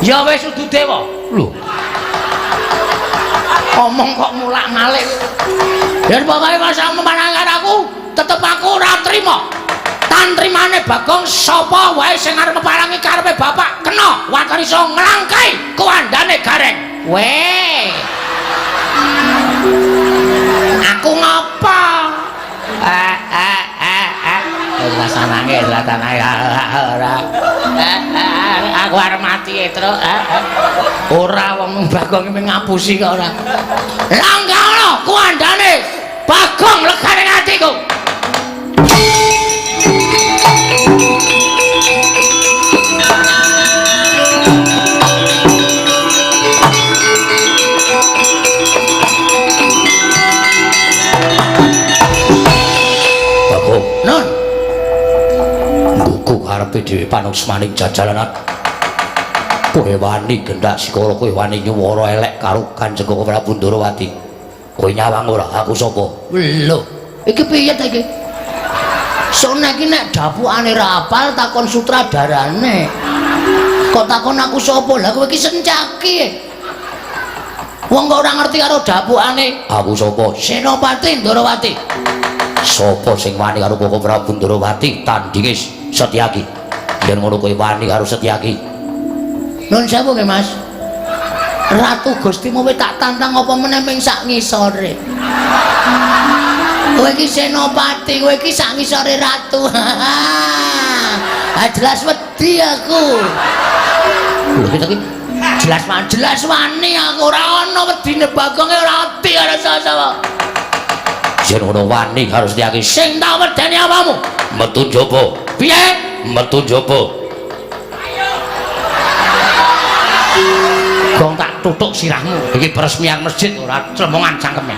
Ya wis udu dewa. Lho. Omong kok mulak-malik. Yen pokoke masa memanangan aku, tetep aku ora trima. Tantrimane Bagong sapa wae sing arep meparangi karepe bapak kena waton iso nglangkai kuwandane Gareng. Weh. Aku ngapa? Rasanane rasanane ora. Aku arep mati, Truk. Ora wong Bagong iki ngapusi kok ora. Langkah ono kuwandane Bagong legane atiku. Bagong, nun. Nggugu karepe dhewe panuksmaning jajalanan. Kowe wani gendak sikara, kowe wani nyuwara elek karo Kanjeng Prabu Ndorowati. Kowe nyawang ora aku sapa? Lho, iki piye ta iki? Sone iki nek dapukane ra apal takon sutradarane. Kok takon aku sapa? Lah kowe iki sencaki. Wong kok ora ngerti karo dapukane. Aku sapa? Senopati Ndorowati. Sapa sing wani karo Koko Prabu Ndorowati tandinge Setyaki? Yen ngono kowe wani karo Setyaki. Nun sewu nggih, Mas. Ratu Gustimu kowe tak tantang apa meneh ming sak ngisore. Kowe iki senopati, kowe iki sak ngisore ratu. Ah jelas wedi aku. Lho iki jelas jelas wani aku ora ana wedine Bagonge ora wedi karo sapa-sapa. Yen ngono wani karo Setyaki sing tak wedeni apamu? Metu njaba. Piye? Metu njaba. Gong tak tutuk sirahmu. Iki peresmian masjid ora clemongan cangkeme.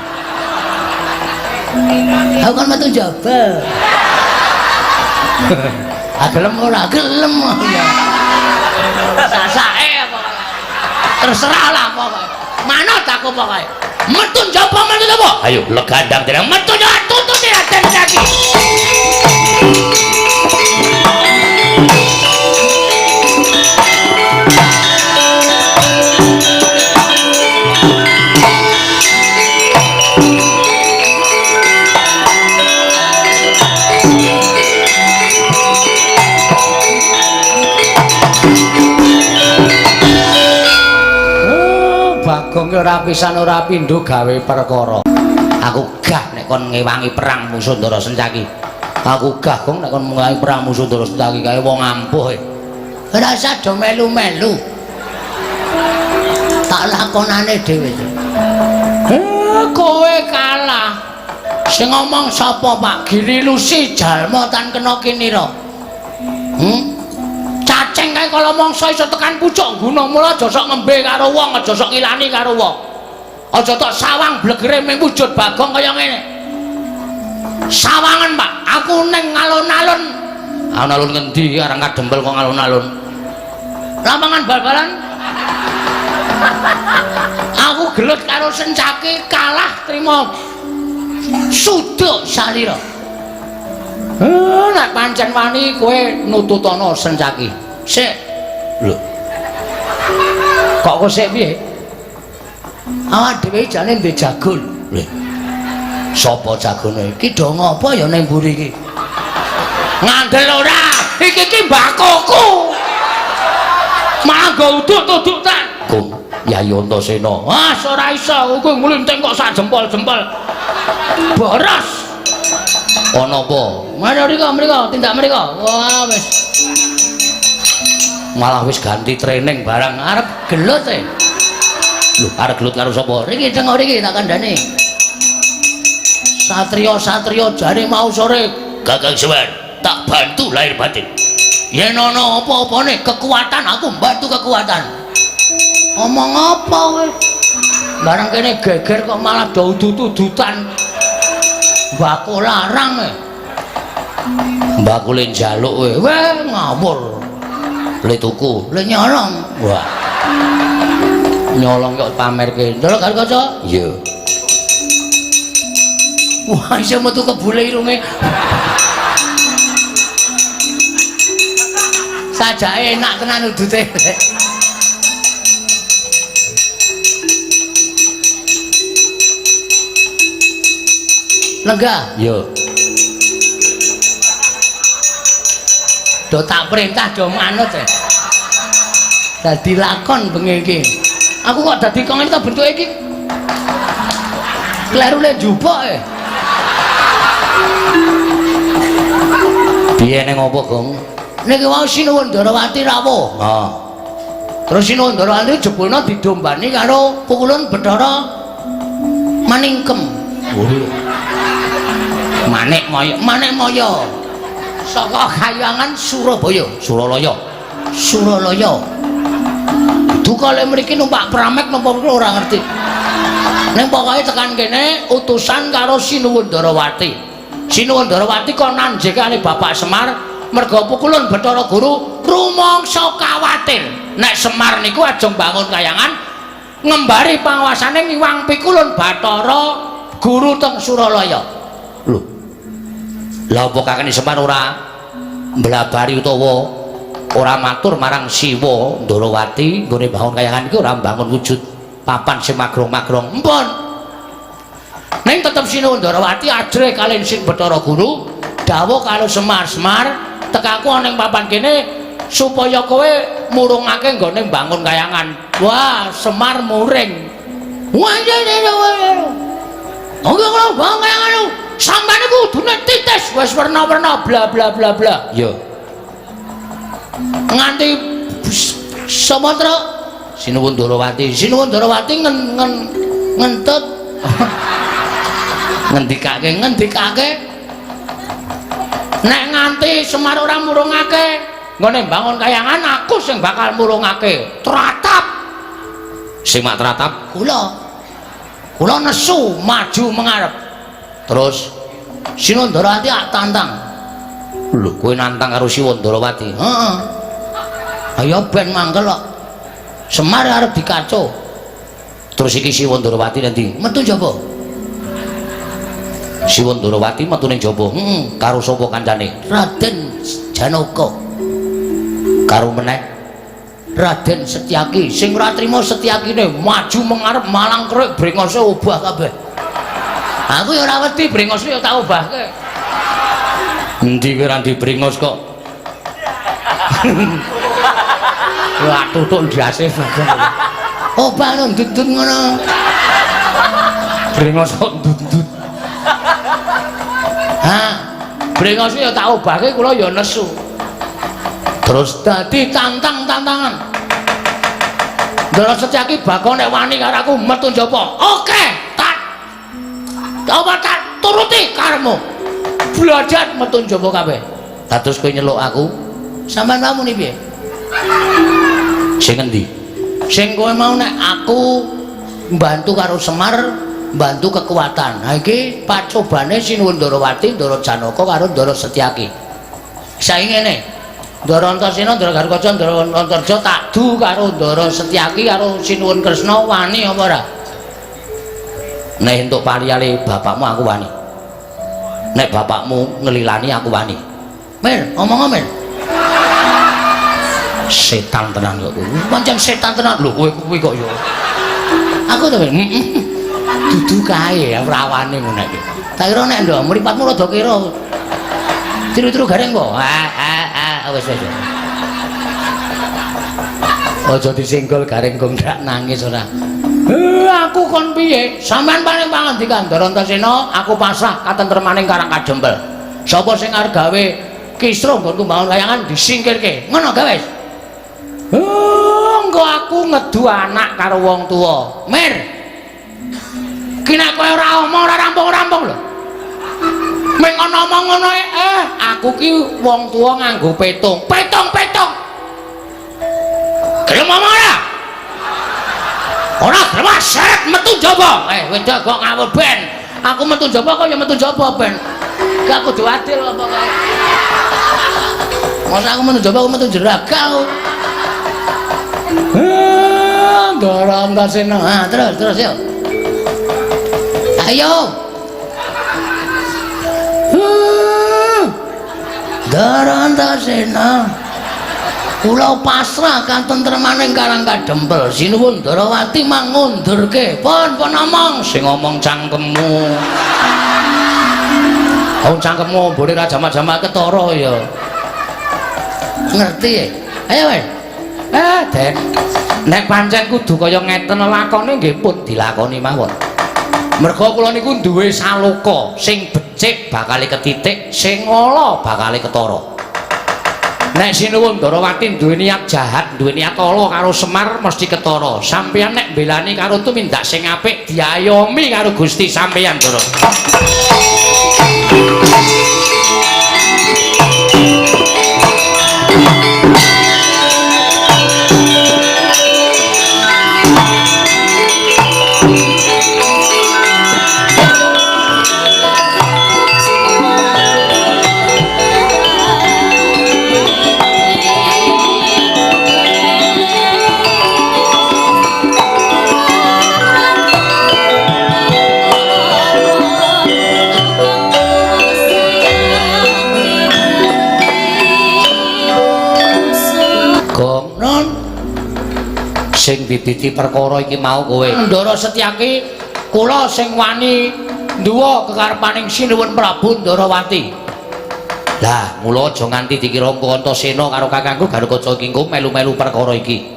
Aku kan metu njaba. Ah gelem ora? Gelem ya. Sasake pokoke. Terserah lah pokoke. Manut aku pokoke. Metu njaba, metu njaba. Ayo legandang dereng metu njaba tututi Raden Setyaki. Bagong ki ora pisan ora pindho gawe perkara. Aku gah nek kon ngewangi perang musuh Ndara Sencaki. Aku gah gong nek kon ngewangi perang musuh Ndara Sencaki kae wong ampuh e. Ora usah do melu-melu. Tak lakonane dhewe. Kowe kalah. Sing ngomong sapa, Pak? Giri Lusi jalma tan kena kinira. Cacing kae kala mangsa iso tekan pucuk gunung, mula aja sok ngembe karo wong, aja sok ngilani karo wong. Aja tok sawang blegere ming wujud Bagong kaya ngene. Sawangen, Pak, aku ning alun-alun. Alun-alun ngendi arang kadempel kok alun-alun. Lapangan bal-balan. Aku gelut karo Sencaki kalah trimo suduk salira. Nek pancen wani kowe nututana Sencaki. Sik. Lho. Kok kok sik piye? Awak dhewe jane ndek jagol. Lho. Sapa jagone? Iki do ngopo ya ning mburi iki? Ngandel ora? Iki ki mbakoku. Manggo udut-udutan. Kung Yayi Antasena. Ah, ora iso, kowe nglinting kok sak jempol-jempol. Boros. Ana apa? Mana mriko, mriko, tindak mriko. Wah, wis. Malah wis ganti training barang arep gelut e. Lho, arep gelut karo sapa? Riki tengok riki tak kandhane. Satria-satria jare mau sore Kakang Semar tak bantu lahir batin. Yen ana apa-apane kekuatan aku mbantu kekuatan. Omong apa kowe? Barang kene geger kok malah do udut-udutan. Mbako larang e. Mbako le njaluk kowe. Weh ngawur. Le tuku, le nyolong. Wah. Nyolong kok pamerke. Ndelok karo kaca? Iya. Wah, iso metu kebule irunge. Sajake enak tenan udute. Lenggah? Iya. Do tak perintah do manut e. Dadi lakon bengi iki. Aku kok dadi kok ngene ta bentuke iki. Kleru le njupuk e. Piye ning opo, Gong? Niki wau Sinuwun Ndarawati rawuh. Ha. Terus Sinuwun Ndarawati jebulna didombani karo pukulun Bathara Maningkem. Oh. Manik Maya, Manik Maya. Saka kayangan Surabaya, Suralaya. Suralaya. Duka le mriki numpak pramek napa ora ngerti. Ning pokoke tekan kene utusan karo Sinuwun Ndarawati. Sinuwun Ndarawati kon nanjekane Bapak Semar merga pukulun Bathara Guru rumangsa kawatir. Nek Semar niku ajeng bangun kayangan ngembari panguasane ngiwang pikulun Bathara Guru teng Suralaya. Lho. Lha apa kakene Semar ora mblabari utawa ora matur marang Siwa Ndarawati nggone bangun kayangan iki ora mbangun wujud papan sing magrong-magrong. Empun. Ning tetep Sinuwun Ndarawati ajrih kaliyan Sin Bathara Guru dawuh karo Semar, Semar tekaku ana ning papan kene supaya kowe murungake nggone mbangun kayangan. Wah, Semar muring. Wah, iya iya iya. Oke, kalau bangun kayangan sampeyan iku kudune titis wis werna-werna bla bla bla bla. Iya. Nganti Sumatera Sinuwun Ndarawati, Sinuwun Ndarawati ngentut ngendikake ngendikake nek nganti Semar ora murungake nggone mbangun kayangan aku sing bakal murungake. Tratap. Sing mak tratap kula. Kula nesu maju mengarep. Terus Sinuwun Ndarawati ak tantang. Lho, kowe nantang karo Sinuwun Ndarawati? Heeh. Ayo ben mangkel kok. Semar arep dikaco. Terus iki Sinuwun Ndarawati nanti metu njaba. Sinuwun Ndarawati metu ning jaba. Heeh, karo sapa kancane? Raden Janaka. Karo meneh Raden Setyaki. Sing ora trima Setyakine maju mengarep malang kerik brengose obah kabeh. Aku ya ora wedi brengose ya tak obahke. Endi kowe ora ndi brengos kok. Wah tutuk ndase bagong. Obah ndut-ndut ngono. Brengos kok ndut-ndut. Ha, brengose ya tak obahke kula ya nesu. Terus dadi tantang-tantangan. Ndara Setyaki bakal nek wani karo aku metu njaba. Oke, tak apa tak turuti karepmu. Belajar metu njaba kabeh. Lah terus kowe nyeluk aku, sampean muni piye? Sing endi? Sing kowe mau nek aku mbantu karo Semar, mbantu kekuatan. Ha iki pacobane Sinuwun Ndarawati, Ndara Janaka karo Ndara Setyaki. Saiki ngene. Ndara Antasena, Ndara Garukaca, Ndara Antarja tak du karo Ndara Setyaki karo Sinuwun Kresna wani apa ora? Nek entuk pariyale bapakmu aku wani. Nek bapakmu ngelilani aku wani. Mir, omong Mir. Setan tenan kok kowe. Pancen setan tenan. Lho kowe kuwi kok ya. Aku to dudu kae ora wani ngono iki. Tak kira nek ndok mripatmu rada kira. Tiru-tiru gareng kok. Ah wis wis. Aja disenggol gareng kok ndak nangis ora. Aku kon piye? Sampeyan paling pangandikan Ndara Antasena, aku pasrah katentremaning Karang Kadempel. Sapa sing arep gawe kisruh nggonku mbangun layangan disingkirke. Ngono gawe wis. Engko aku ngedu anak karo wong tuwa. Mir. Ki nek kowe ora omong ora rampung-rampung lho. Ming ana omong ngono aku ki wong tuwa nganggo petung. Petung-petung. Gelem omong ora? Ora gelem seret metu njaba. Wedok kok ngawur ben. Aku metu njaba kok ya metu njaba ben. Gak kudu adil apa kae. Masa aku metu njaba aku metu jeraga aku. Ndara Antasena. Ha, terus terus yo. Ayo. Ndara Antasena. Kula pasrah katentremaning Karang Kadempel. Sinuwun Ndarawati mangundurke. Pun pun omong sing ngomong cangkemmu. Wong cangkemmu mbone ra jamak-jamak ketara ya. Ngerti ya? Ayo weh. Den. Nek pancen kudu kaya ngeten lakone nggih pun dilakoni mawon. Merga kula niku duwe saloka sing becik bakale ketitik, sing ala bakale ketara. Nek Sinuwun Ndarawati duwe niat jahat, duwe niat ala karo Semar mesti ketara. Sampeyan nek mbelani karo tumindak sing apik diayomi karo Gusti sampeyan, Ndara. Sing bibiti perkara iki mau kowe. Ndara Setyaki kula sing wani nduwa kekarepaning Sinuwun Prabu Ndarawati. Lah, mula aja nganti dikira Antasena karo kakangku Garukaca iki engko melu-melu perkara iki.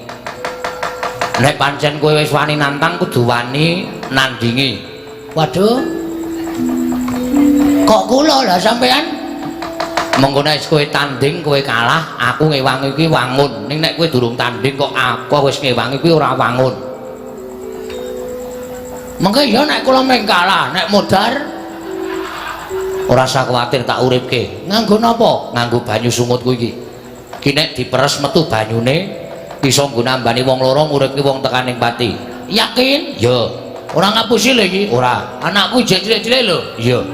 Nek pancen kowe wis wani nantang kudu wani nandingi. Waduh. Kok kula lah sampean? Mengko nek kowe tanding kowe kalah, aku ngewangi kuwi wangun. Ning nek kowe durung tanding kok aku wis ngewangi kuwi ora wangun. Mengko ya nek kula meng kalah, nek modar ora usah kuwatir tak uripke. Nganggo napa? Nganggo banyu sungutku iki. Ki nek diperes metu banyune iso nggo nambani wong loro nguripke wong tekaning pati. Yakin? Ya. Ora ngapusi lho iki? Ora. Anakku jek cilik-cilik lho. Iya.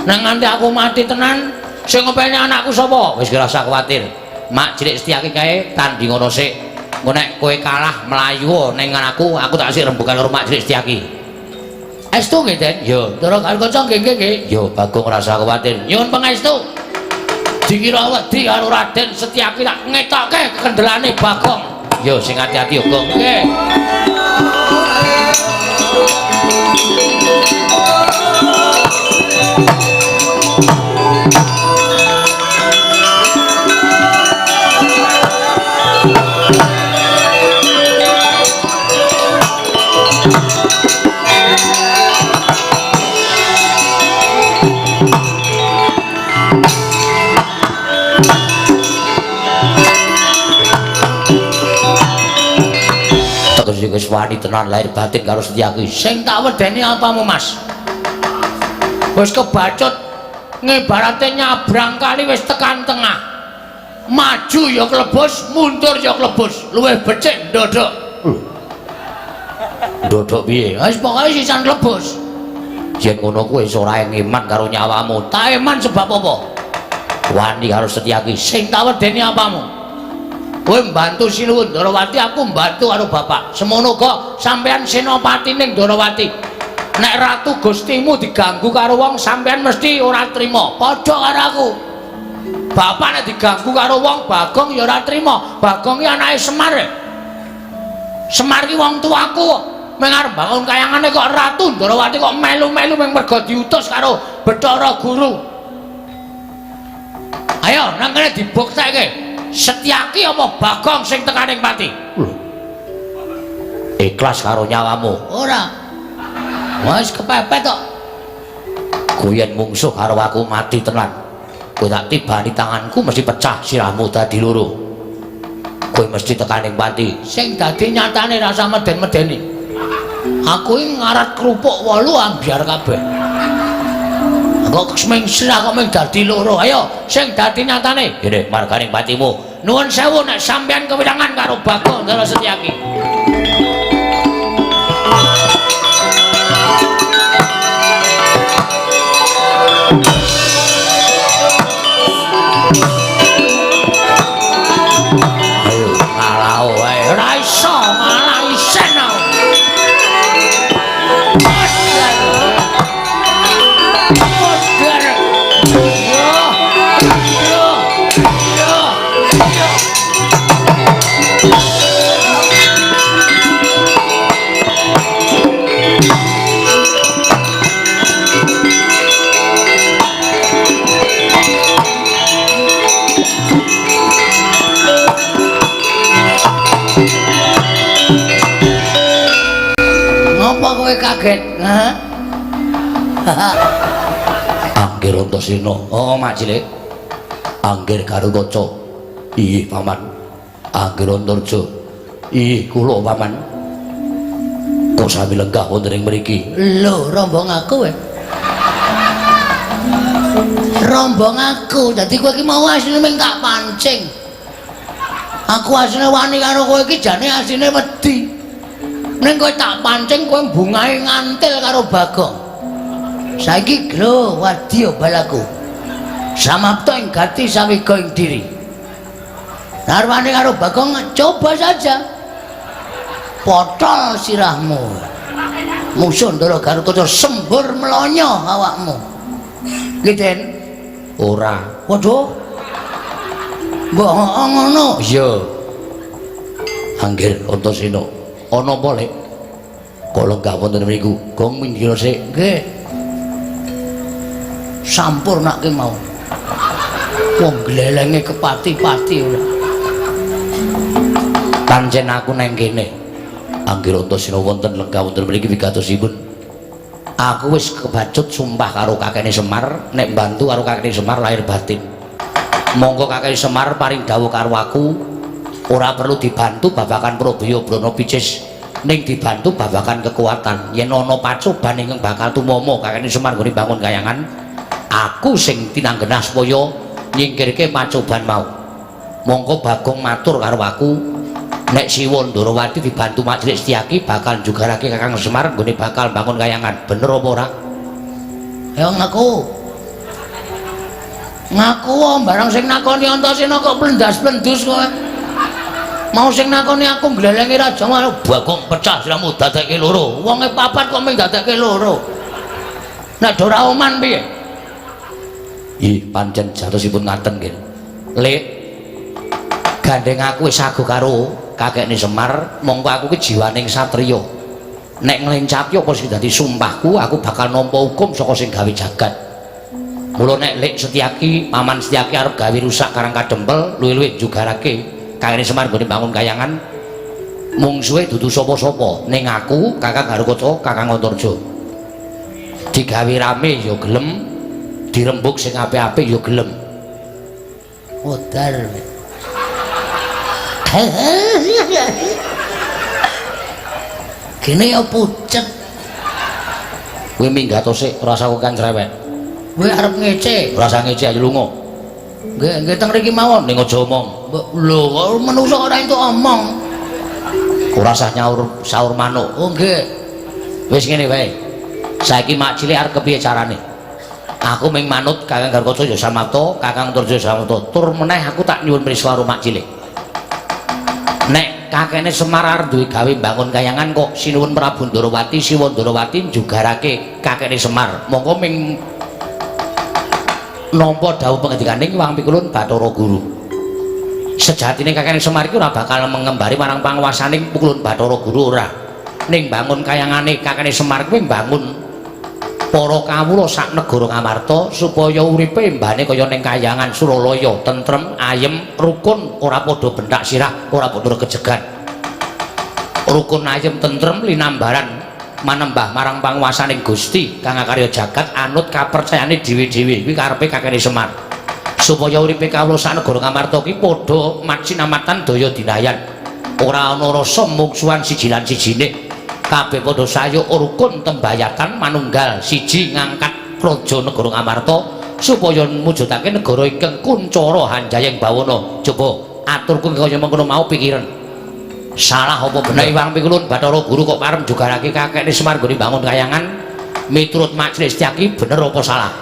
Nek nganti aku mati tenan sing ngopeni anakku sapa? Wis ora usah kuwatir. Mak cilik Setyaki kae tanding ngono sik. Engko nek kowe kalah mlayu ning aku, aku tak sik rembugan karo Mak cilik Setyaki. Estu nggih, Den? Ya. Ndara Garukaca nggih nggih nggih. Ya, Bagong ora usah kuwatir. Nyuwun pangestu. Dikira wedi karo Raden Setyaki tak ngetokke kendelane Bagong. Ya sing ati-ati ya, Gong. Nggih. Wis wani tenan lahir batin karo Setyaki. Sing tak wedeni apamu, Mas? Wis kebacut ngibarate nyabrang kali wis tekan tengah. Maju ya klebus, mundur ya klebus. Luwih becik ndodhok. Ndodhok piye? Wis pokoke sisan klebus. Yen ngono kuwi wis ora eman karo nyawamu. Tak eman sebab apa? Wani karo Setyaki. Sing tak wedeni apamu? Kowe mbantu Sinuwun Ndorowati, aku mbantu karo bapak. Semono uga sampeyan senopati ning Ndorowati. Nek ratu gustimu diganggu karo wong, sampeyan mesti ora trima. Padha karo aku. Bapak nek diganggu karo wong, Bagong ya ora trima. Bagong ki anake Semar. Semar ki wong tuaku. Meng arep bangun kayangane kok Ratu Ndorowati kok melu-melu meng mergo diutus karo Bathara Guru. Ayo nang kene dibuktekke. Setyaki apa Bagong sing tekaning pati? Lho. Ikhlas karo nyawamu? Ora. Wis kepepet kok. Kowe yen mungsuh karo aku mati tenan. Kowe tak tibani tanganku mesti pecah sirahmu dadi loro. Kowe mesti tekaning pati. Sing dadi nyatane rasa meden-medeni. Aku iki ngarat kerupuk 8 ambyar kabeh. Kok ming sirah kok ming dadi loro. Ayo sing dadi nyatane. Ngene marganing patimu. Nuwun sewu nek sampeyan kewirangan karo Bagong Ndara Setyaki. Ayo ngalah wae. Ora iso, malah isen aku. Ngapa kowe kaget? Hah? Anggir Antasena. Oh, Mak Cilik. Anggir Garukaca. Iya, Paman. Anggir Antarja. Iya, kula Paman. Kok sami lenggah wonten ing mriki? Lho, rombong aku kowe. Rombong aku. Dadi kowe iki mau asline mung tak pancing. Aku asline wani karo kowe iki jane asline wedi. Ning kowe tak pancing kowe bungahe ngantil karo Bagong. Saiki glo wadya balaku. Samapta ing gati sawiga ing diri. Narwane karo Bagong coba saja. Potol sirahmu. Musuh Ndara Garukaca sembur mlonyo awakmu. Nggih, Den. Ora. Waduh. Mbok ngono. Iya. Anggir Antasena. Ana apa, Lek? Kok lenggah wonten mriku? Gong minggir sik. Nggih. Sampurnake mau. Wong glelenge kepati-pati ora. Pancen aku nang kene. Anggir Antasena wonten lenggah wonten mriki wigatosipun. Aku wis kebacut sumpah karo kakene Semar nek mbantu karo kakene Semar lahir batin. Monggo kakene Semar paring dawuh karo aku ora perlu dibantu babagan Probaya Brana Picis ning dibantu babagan kekuatan. Yen ana pacoban ingkang bakal tumama kakene Semar nggone bangun kayangan, aku sing tinanggenah supaya nyingkirke pacoban mau. Monggo Bagong matur karo aku nek Siwa Ndorowati dibantu Mak Cilik Setyaki bakal njugarake Kakang Semar nggone bakal bangun kayangan. Bener apa ora? Ayo ngaku. Ngaku barang sing nakoni Antasena kok plendas-plendus kowe. Mau sing nakoni aku nglelengi raja mau Bagong pecah siramu dadekke loro. Wonge papat kok mung dadekke loro. Nek ora oman piye? Ih, pancen jatosipun ngaten nggih. Lek gandeng aku wis sago karo kakekne Semar, mongko aku ki jiwaning satriya. Nek nglencaki apa sing dadi sumpahku, aku bakal nampa hukum saka sing gawe jagat. Mula nek Lek Setyaki, Paman Setyaki arep gawe rusak Karang Kadempel, luwih-luwih njugarake kakekne Semar nggone bangun kayangan, mungsuhe dudu sapa-sapa, ning aku, Kakang Garukaca, Kakang Antarja. Digawe rame ya gelem, dirembug sing apik-apik ya gelem. Modar. Gene ya pucet. Kowe minggat sik, ora usah kan cerewet. Kowe arep ngece, ora usah ngece ayo lunga. Nggih, nggih teng mriki mawon ning aja omong. Lho, kok menungso ora entuk omong. Ora usah nyaur saur manuk. Oh nggih. Wis ngene wae. Saiki Mak Cilik arep kepiye carane? Aku ming manut Kakang Garukaca ya samapta, Kakang Antarja samapta. Tur meneh aku tak nyuwun mrisa karo Mak Cilik. Nek kakekne Semar arep duwe gawe mbangun kayangan kok Sinuwun Prabu Ndarawati Siwa Ndarawati njugarake kakekne Semar. Mongko ming nampa dawuh pangendikaning Hyang Pikulun Bathara Guru. Sejatine kakekne Semar iki ora bakal mengembari marang panguwasaning Pikulun Bathara Guru ora. Ning bangun kayangane kakekne Semar kuwi mbangun para kawula sak negara Ngamarta supaya uripe mbane kaya ning kayangan Suralaya, tentrem, ayem, rukun, ora padha benthak sirah, ora padha regejegan. Rukun, ayem, tentrem linambaran manembah marang panguwasaning Gusti kang akarya jagat anut kapercayane dhewe-dhewe. Kuwi karepe kakekne Semar. Supaya uripe kawula sak negara Ngamarta ki padha macinamatan daya dinayan. Ora ana rasa mungsuhan siji lan sijine. Kabeh padha sayuk rukun tembayatan manunggal siji ngangkat praja negara Ngamarta supaya mujudake negara ingkang kuncara hanjayeng bawana. Coba aturku kaya mengkono mau pikiran. Salah apa bener? Hyang Pikulun Bathara Guru kok parem jugarake kakekne Semar nggone bangun kayangan miturut Mak Cilik Setyaki bener apa salah?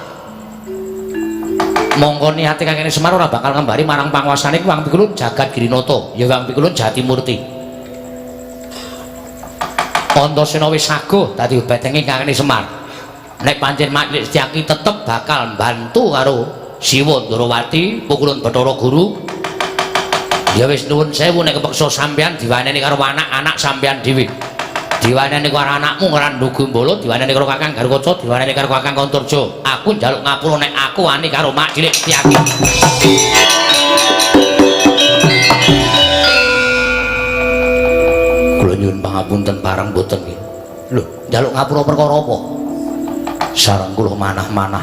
Mongko niate kakekne Semar ora bakal ngembari marang panguwasane Hyang Pikulun Jagat Girinata, ya Hyang Pikulun Jatimurti. Antasena wis saguh dadi betenge kakekne Semar. Nek pancen Mak Cilik Setyaki tetep bakal mbantu karo Siwa Ndarawati Pukulun Bathara Guru. Ya wis nuwun sewu nek kepeksa sampean diwaneni karo anak-anak sampean dhewe. Diwaneni karo anakmu Ngrandu Gumbala, diwaneni karo Kakang Garukaca, diwaneni karo Kakang Antarja. Aku njaluk ngapura nek aku wani karo Mak Cilik Setyaki. Kula nyuwun pangapunten pareng boten nggih. Lho, njaluk ngapura perkara apa? Sareng kula manah-manah.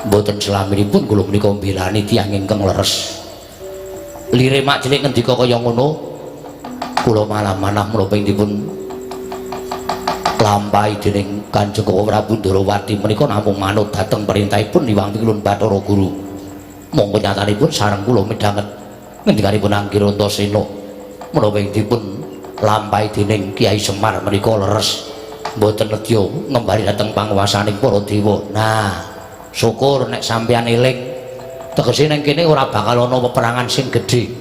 Mboten selaminipun kula menika mbelani tiyang ingkang leres. Lire Mak Cilik ngendika kaya ngono, kula malah manah menapa ing dipun lampahi dening Kanjeng Prabu Ndarawati menika namung manut dhateng perintahipun Hyang Pikulun Bathara Guru. Monggo nyatanipun sareng kula midhanget ngendikanipun Angger Antasena menapa ing dipun lampahi dening Kyai Semar menika leres mboten nedya ngembari dhateng panguwasaning para dewa. Nah, syukur nek sampeyan eling. Tegese ning kene ora bakal ana peperangan sing gedhe.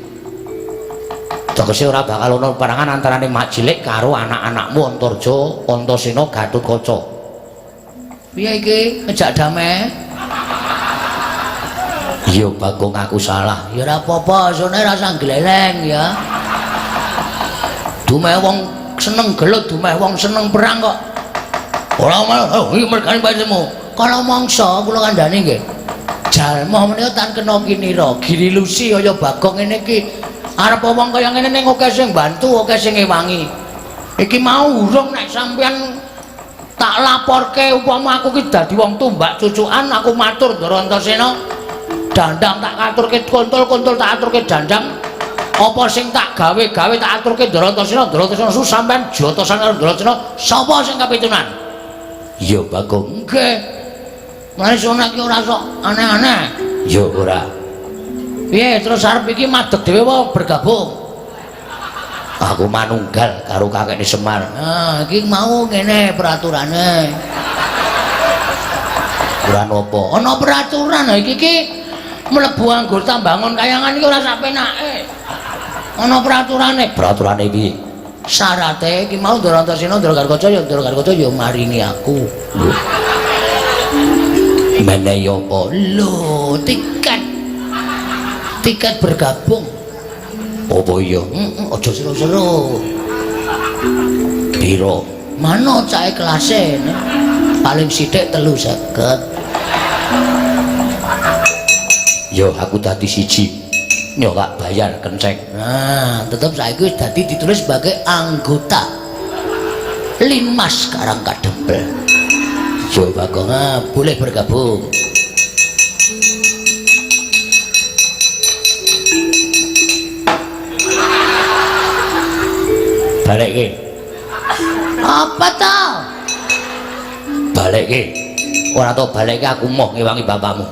Tegese ora bakal ana peperangan antarane Mak Cilik karo anak-anakmu Antarja, Antasena, Gatotkaca. Piye iki ngejak damai? Iya Bagong aku salah. Ya ora apa-apa, sone rasa gleleng ya. Dumeh wong seneng gelut, dumeh wong seneng perang kok. Ora mau iki mergane pancemu. Kala mangsa kula kandhani nggih. Jalma menika tan kena kinira, girilusi kaya Bagong ngene iki. Arep wong kaya ngene ning akeh sing bantu, akeh sing ngewangi. Iki mau urung nek sampeyan tak laporke upama aku ki dadi wong tumbak cucukan, aku matur Ndara Antasena. Dandang tak aturke kontol-kontol tak aturke dandang. Apa sing tak gawe-gawe tak aturke Ndara Antasena, Ndara Antasena su sampean jotosan karo Ndara Antasena, sapa sing kapitunan? Iya Bagong. Nggih. Mulane sunah iki ora sok aneh-aneh. Ya ora. Piye terus arep iki madeg dhewe apa bergabung? Aku manunggal karo kakekne Semar. Nah, iki mau ngene peraturane. Ora napa? Ana peraturan iki iki mlebu anggota bangun kayangan iki ora sak penake. Ana peraturane. Peraturane piye? Syarate iki mau Ndara Antasena, Ndara Garukaca ya Ndara Garukaca ya maringi aku. Lho. Menehi apa? Lho, tiket. Tiket bergabung. Apa iya? Heeh, aja seru-seru. Piro? Manut sae kelase. Paling sithik 350. Yo aku dadi siji. Yo tak bayar kenceng. Nah, tetep saiki wis dadi ditulis sebagai anggota Linmas Karangkadempel. Yo Bagong, boleh bergabung. Balekke. Apa to? Balekke. Ora tau balekke aku moh ngewangi bapakmu.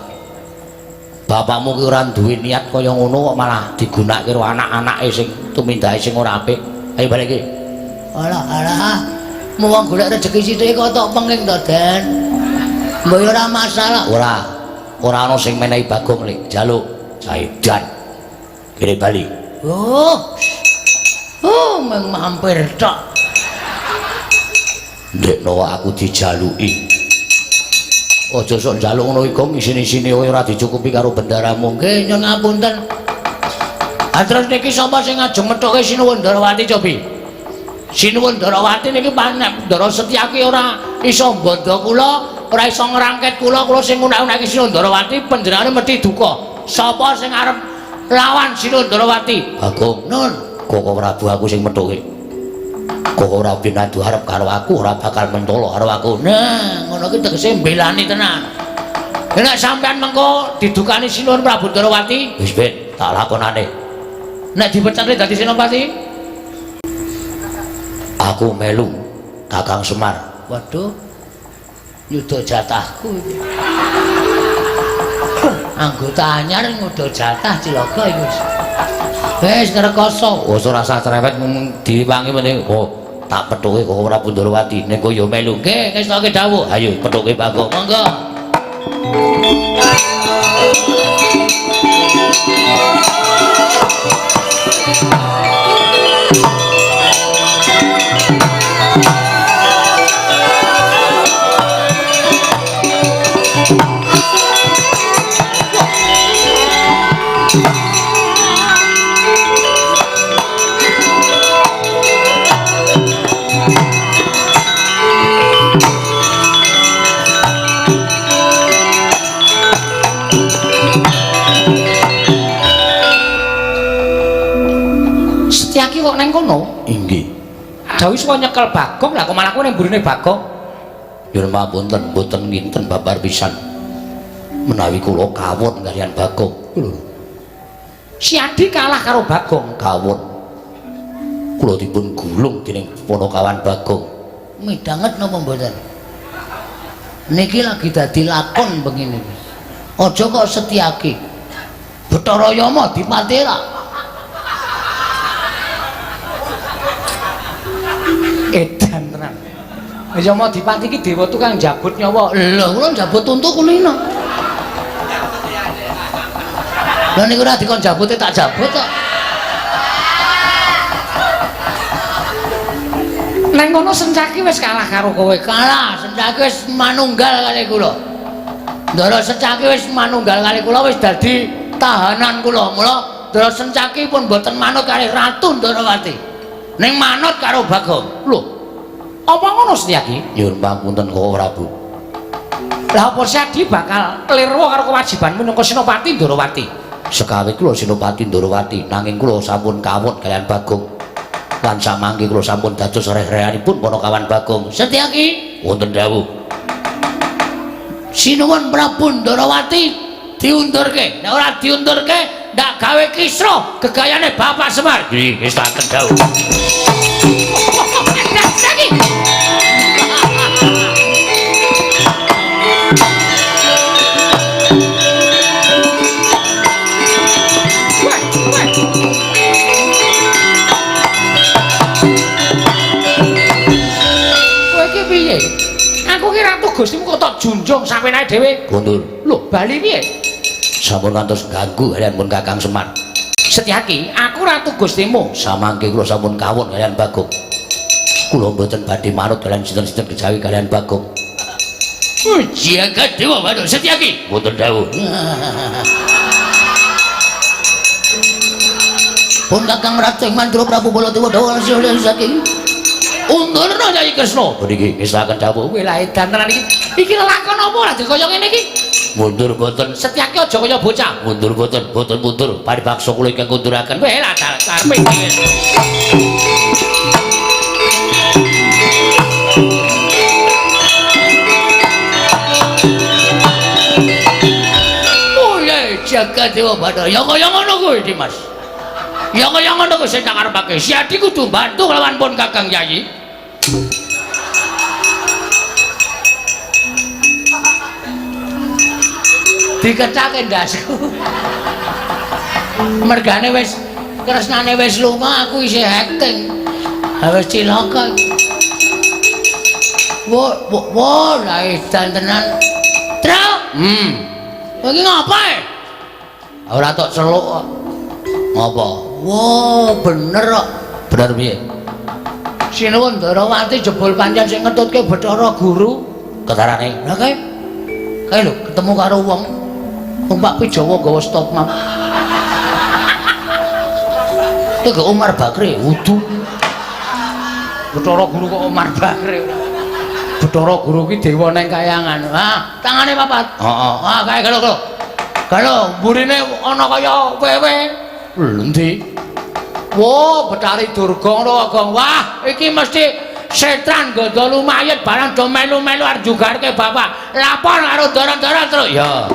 Bapakmu ki ora duwe niat kaya ngono kok malah digunakake karo anak-anake sing tumindake sing ora apik. Ayo balekke. Alah alah. Wong golek rejeki sithik kok tok penging to, Den. Mbok ora masalah. Ora. Ora ana sing menehi Bagong lek njaluk saedan. Kene bali. Oh. Oh, mung mampir tok. Ndekno aku dijaluki. Aja sok njaluk ngono iku isin-isine ora dicukupi karo bendaramu. Nggih, nyun ngapunten. Ah terus niki sapa sing ngajeng methuke Sinuwun Ndarawati cobi? Sinuwun Ndarawati niki panek Ndara Setyaki ora iso mbandha kula, ora iso ngrangket kula, kula sing ngunak-unake Sinuwun Ndarawati panjenengane mesti duka. Sapa sing arep lawan Sinuwun Ndarawati? Bagong. Nun, Koko Prabu aku sing methuke. Koko Prabu nadu arep karo aku ora bakal mentolo karo aku. Nah, ngono ki tegese mbelani tenan. Nek sampean mengko didukani Sinuwun Prabu Ndarawati, wis ben tak lakonane. Nek dipecate dadi senopati, aku melu Kakang Semar. Waduh, nyuda jatahku iki. Anggota anyar nyuda jatah cilaka iki wis. Wis ngrekoso. Wis ora usah cerewet diwangi meneh. Oh, tak pethuke Koko Prabu Ndarawati. Nek kowe ya melu. Nggih, ngestoke dawuh. Ayo pethuke Bagong. Monggo. Setyaki kok neng kono? Inggih. Dawuh suwa nyekel Bagong, lah kok malah kowe ning mburine Bagong. Nyuwun pamunten mboten nginten babar pisan. Menawi kula kawon kaliyan Bagong. Lho. Si Adi kalah karo Bagong. Kawon. Kula dipun gulung dening Panakawan Bagong. Midhanget napa mboten? Niki lagi dadi lakon bengi niki. Aja kok Setyaki. Bathara Yama dipati ra. Edan tenan. Yama dipati iki dewa tukang jabut nyawa. Lho, kula njabut untu kulino. Lha niku ora dikon jabute tak jabut kok. Neng kono Sencaki wis kalah karo kowe. Kalah, Sencaki wis manunggal kali kula. Ndara Sencaki wis manunggal kali kula wis dadi tahanan kula. Mula Ndara Sencaki pun mboten manut kali Ratu Ndarawati. Ning manut karo Bagong. Lho. Apa ngono Setyaki? Nyuwun pangapunten Koko Prabu. Lah apa Setyaki bakal klirwa karo kewajibanmu minangka Senopati Ndarawati? Sekawit kula Senopati Ndarawati, nanging kula sampun kawon kaliyan Bagong. Lan samangke kula sampun dados reh-rehanipun Panakawan Bagong. Setyaki, wonten dawuh. Sinuwun Prabu Ndarawati diundurke. Nek ora diundurke, ndak gawe kisruh gegayane Bapak Semar. Nggih, ngestaken dawuh. Setyaki. Kowe iki piye? Aku ki ratu Gustimu kok tok junjung sampeyan dhewe. Kundur. Lho, bali piye? Sampun kantos ganggu kaliyan pun Kakang Semar. Setyaki, aku ratu Gustimu. Samangke kula sampun kawon kaliyan Bagong. Kula mboten badhe manut kaliyan sinten-sinten kejawi kaliyan Bagong. Jagat Dewa Bathara Setyaki. Wonten dawuh. Pun Kakang Ratu ing Mandura Prabu Baladewa Dawa saking undurna Kyai Kresna. Niki ngestaken dawuh. Kowe lah edan tenan iki. Iki lelakon apa ora kaya ngene iki? Mundur boten. Setyaki aja kaya bocah. Mundur boten, boten mundur. Paribaksa kula ingkang kunduraken. Kowe lah karepe iki. Oh ya, jagat Dewa Bathara. Ya kaya ngono kuwi, Dimas. Ya kaya ngono kuwi sing tak karepake. Si Adi kudu bantu lawan pun Kakang Yayi. Dikecake ndasku. Mergane wis kresnane wis lunga, aku isih acting. Ha wis cilaka. Wo wo wo lah edan tenan. Kowe iki ngapa e? Ora tok celuk kok. Ngapa? Wah, bener kok. Bener piye? Sinuwun Ndarawati jebul pancen sing ngetutke Bathara Guru. Ketarane. Lah kae. Kae lho ketemu karo wong numpak Pijawa gawa stop map. Iki Umar Bakri wudu. Bathara Guru kok Umar Bakri. Bathara Guru ki dewa nang kayangan. Ha, tangane papat. Heeh. Ah, kae lho. Galo, mburine ana kaya wewe. Lho endi? Wah, Bathari Durga ngono kok. Wah, iki mesti setran gandha lumayit barang do melu-melu arep jugarke bapak. Lapor karo ndara-ndara terus. Ya.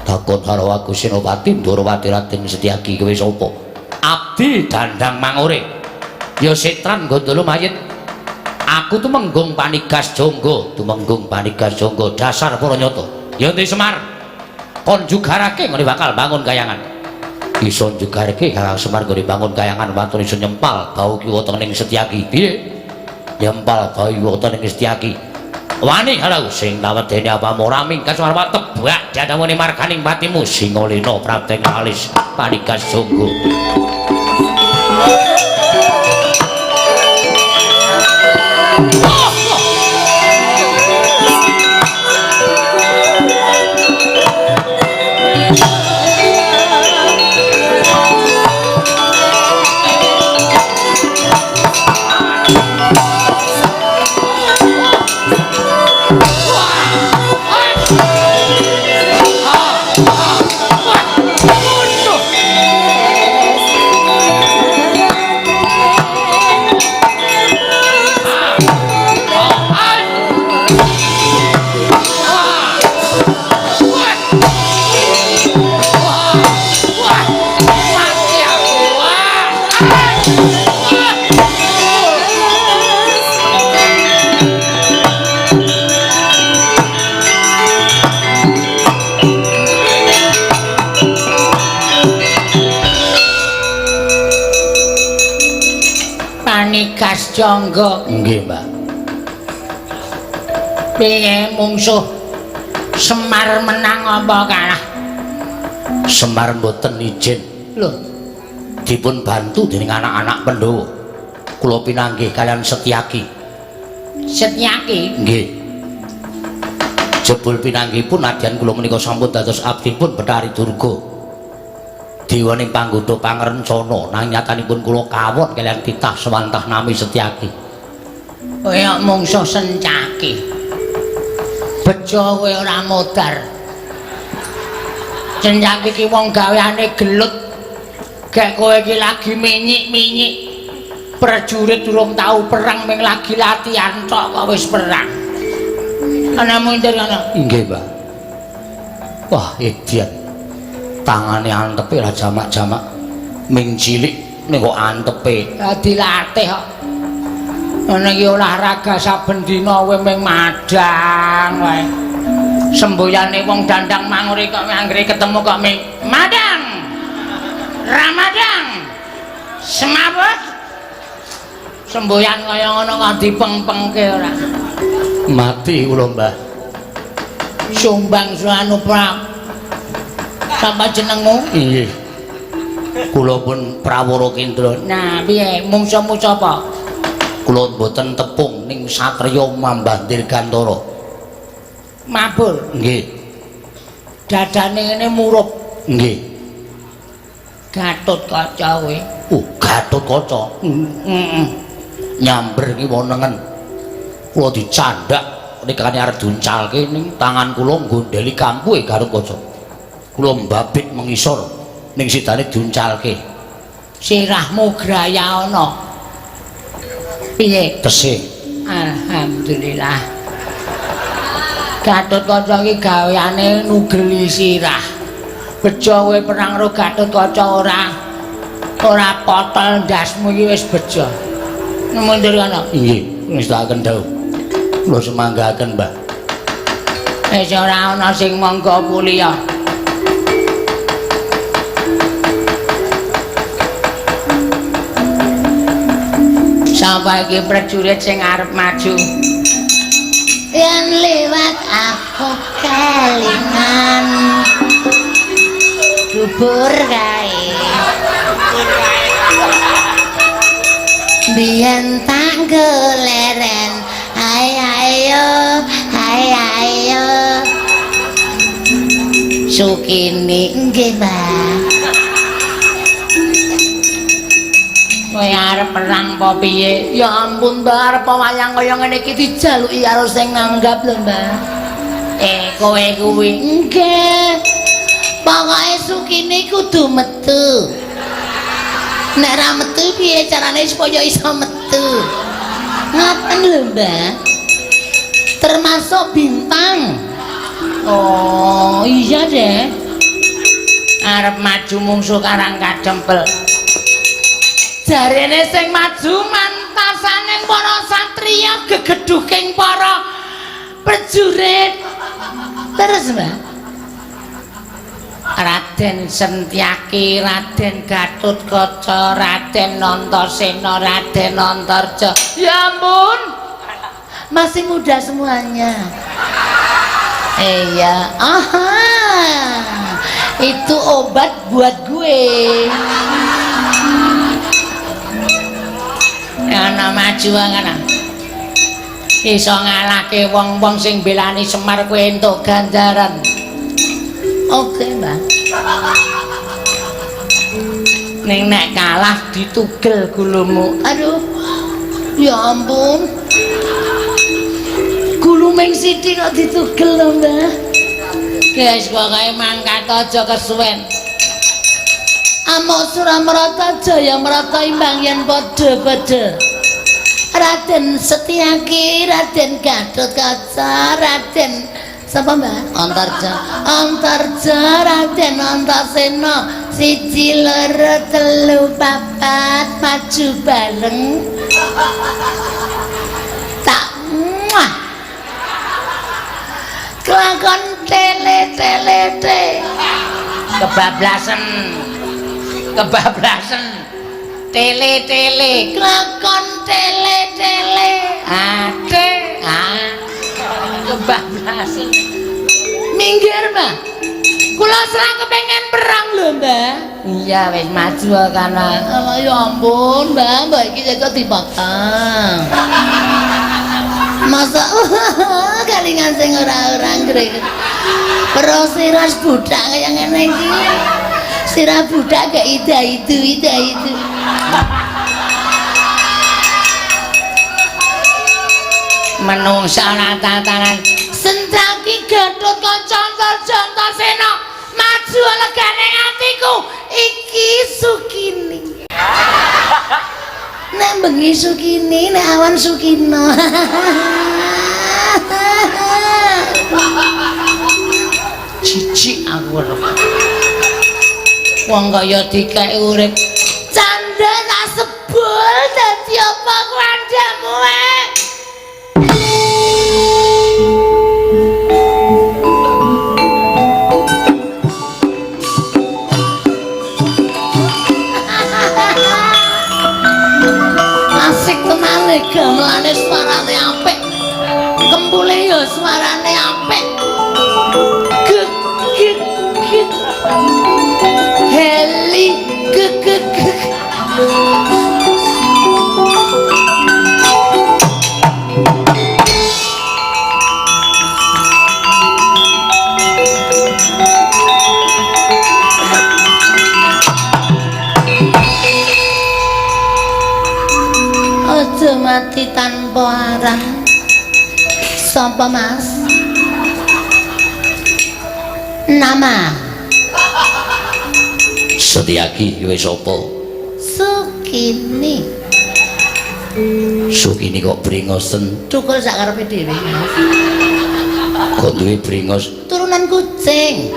Takon karo aku Senopati Ndorowati Raden Setyaki kowe sapa? Abdi Dandang Mangure. Ya setran gondolo mayit. Aku tumenggung panigas jangga, tumenggung panigas jangga dasar para nyata. Ya Ndi Semar. Kon jugarake nggone bakal bangun kayangan. Iso jugarake Kakang Semar nggone bangun kayangan wantun iso nyempal bau kiwa tengening Setyaki. Piye? Nyempal bau kiwa tengening Setyaki. Wani kalau sing tawedene apamu ora minggat warwa tebak jadamune marganing patimu Singalena prapteng alis panigas jangga. Panigas jangga. Nggih, Mbak. Piye mungsuh Semar menang apa kalah? Semar mboten izin. Lho, dipun bantu dening anak-anak Pandhawa. Kula pinanggih kalian Setyaki. Setyaki? Nggih. Jebul pinanggihipun nadyan kula menika sampun dados abdipun Bathari Durga. Dewaning panggoda pangrencana nanging nyatanipun kula kawon kaliyan titah sewantah nami Setyaki. Kowe mungsuh Sencaki. Bejo kowe ora modar. Sencaki ki wong gaweane gelut. Gek kowe iki lagi minyik-minyik. Prajurit durung tau perang ming lagi latihan tok kok wis perang. Ana mundur ana. Nggih, Mbak. Wah, edian. Tangane antepe ra jamak-jamak. Ming cilik ning kok antepe. Dilatih kok. Ana iki olahraga saben dina kowe ming madang wae. Semboyane wong Dandang Mangure kok anggere ketemu kok ming madang. Ramadang. Semaput. Semboyan kaya ngono kok dipengpengke ora. Mati kula, Mbah. Sumbang suanu pra. Sapa jenengmu? Nggih. Kula pun Prawara Kendra. Nah, piye mungsuhmu sapa? Kula mboten tepung ning satriya Mambah Dirgantara. Mabur. Nggih. Dadane ngene murup. Nggih. Gatotkaca kowe. Gatotkaca. Heeh. Nyamber ki wonengen. Kula dicandak nekane arep diuncalke ning tangan kula nggondheli kampuhe Gatotkaca. Kula mbabit mengisor ning sidane diuncalke. Sirahmu graya ana. Piye? Tesih. Alhamdulillah. Gatotkaca iki gaweane nugeli sirah. Bejo kowe perang karo Gatotkaca ora. Ora potol ndasmu iki wis bejo. Mundur kana. Nggih, ngestakaken dawuh. Kula semanggaken, Mbah. Wis ora ana sing monggo kuliah. Sapa iki prajurit sing arep maju? Yen lewat aku kelingan bubur kae. Biyen tak goleren, ayo ayo ayo ayo. Sukini nggih, Mbah. Kowe arep perang apa piye? Ya ampun, Mbah, arep wayang kaya ngene iki dijaluki karo sing nanggap lho, Mbah. Kowe kuwi nggih. Pokoke Sukini kudu metu. Nek ra metu piye carane supaya iso metu? Ngaten lho, Mbah. Termasuk bintang. Oh, iya deh. Arep maju mungsuh Karang Kadempel. Jarene sing maju mantasane para satriya gegedhuking para prajurit. Terus, Mbah. Raden Sentyaki, Raden Gatotkaca, Raden Antasena, Raden Antarja. Ya ampun. Masih muda semuanya. Iya, aha. Itu obat buat gue. Ana maju ana. Iso ngalahke wong-wong sing belani Semar kowe entuk ganjaran. Oke, Mbah. Ning nek kalah ditugel gulumu. Aduh. Ya ampun. Gulu ming sithik kok ditugel lho, Mbah. Guys, pokoke mangkat aja kesuwen. Amok Suramarata Jaya Marata imbang yen padha-padha. Raden Setyaki, Raden Gatotkaca, Raden sapa, Mbah? Antarja. Antarja, Raden Antasena. 1 2 3 4 maju bareng. Tak muah. Kelakon tele-tele te. Kebablasan. Kebablasan. Tele-tele. Kelakon tele-tele. Ate. Ah. Kebablasan. Minggir, Mbah. Kula serang kepengen perang lho, Mbah. Iya wis maju kana. Allah ya ampun, Mbah, mbah iki kok dipotong. Masa kalingan sing ora-ora ngrek. Pero sirah budak kaya ngene iki. Sirah budak gak ida itu, ida itu. Menungsa ora tataran. Senjaki Gatotkaca Antarja Antasena maju legane atiku iki Sukini. Nek bengi Sukini, nek awan Sukino. Jijik aku weruh. Wong kaya dikek urip. Canda tak sebul dadi apa kuandamu eh? Asik tenan gamelane suarane apik. Kempule ya suarane apik. Gek gek gek. Heli gek gek gek. Aja mati tanpa arah. Sapa, Mas? Nama Setyaki kowe sapa? Sukini. Sukini kok brengosen? Cukul sak karepe dhewe, Mas. Kok duwe brengos? Turunan kucing.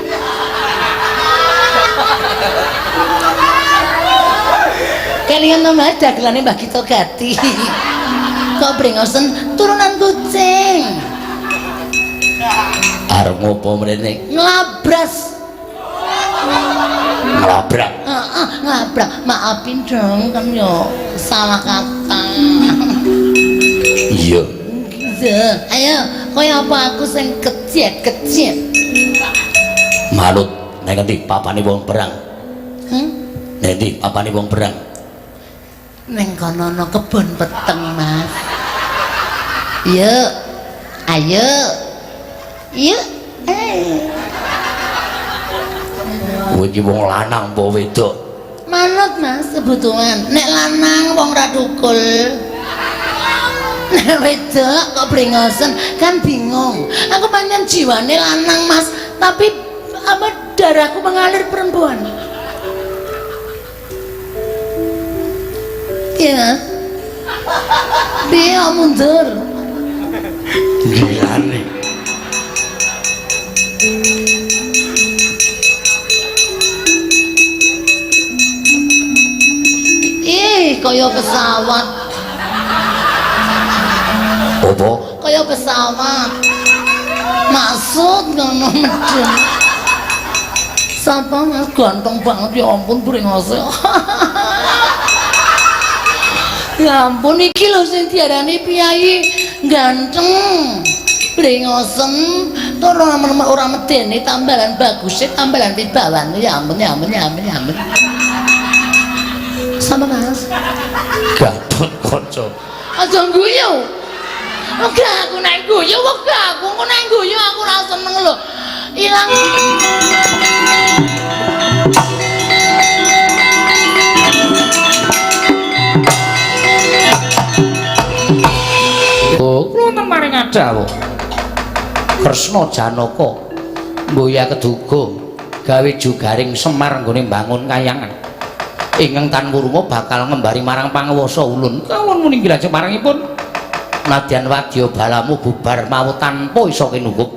Kelingan to Mas dagelane Mbah Gito Gati. Kok brengosen turunan kucing. Arep ngopo mrene? Nglabras. Nglabrak. Heeh, nglabrak. Maafin dong kan yo salah kata. Iya. Iya, ayo kaya apa aku sing kejet-kejet. Manut nang ngendi papane wong perang? Hmm? Nang endi papane wong perang? Neng kono ana kebon peteng, Mas. Yuk. Ayo. Yuk. Eh. Kowe iki wong lanang apa wedok? Manut, Mas, kebutuhan. Nek lanang wong ra tukul. Nek wedok kok brengosen kan bingung. Aku pancen jiwane lanang, Mas, tapi apa darahku mengalir perempuan. Iya, Mas. Piye kok mundur? Gilane. Ih, kaya pesawat. Apa? Kaya pesawat. Maksud ngono medun. Sapa Mas ganteng banget ya ampun brengose. Ya ampun iki lho sing diarani piyayi ganteng. Brengosen tur ora medeni tambalan baguse tambalan wibawane ya ampun ya ampun ya ampun ya ampun. Sama Mas. Gatot Kaca. Aja guyu. Wegah aku nek guyu, wegah aku nek guyu aku ora seneng lho. Ilang. Oh, kula wonten maring dawuh. Kresna Janaka mboya keduga gawe jugaring Semar nggone mbangun kayangan. Ingkang tan wurunga bakal ngembari marang panguwasa ulun. Kawon muni nggih marangipun. Nadyan wadya balamu bubar mau tanpa isa kinunggup.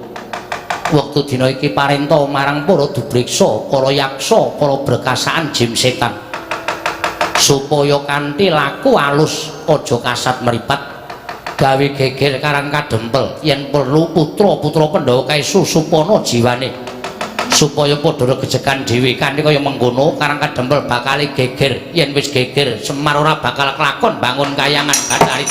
Wektu dina iki parenta marang para dubriksa, para yaksa, para brekasaan jim setan. Supaya kanthi laku alus aja kasat mripat. Gawe geger karang kadempel yen perlu putra-putra Pandhawa kae susupana jiwane supaya padha regejegan dhewe kanthi kaya mengkono karang kadempel bakal geger yen wis geger Semar ora bakal kelakon bangun kayangan Bathari.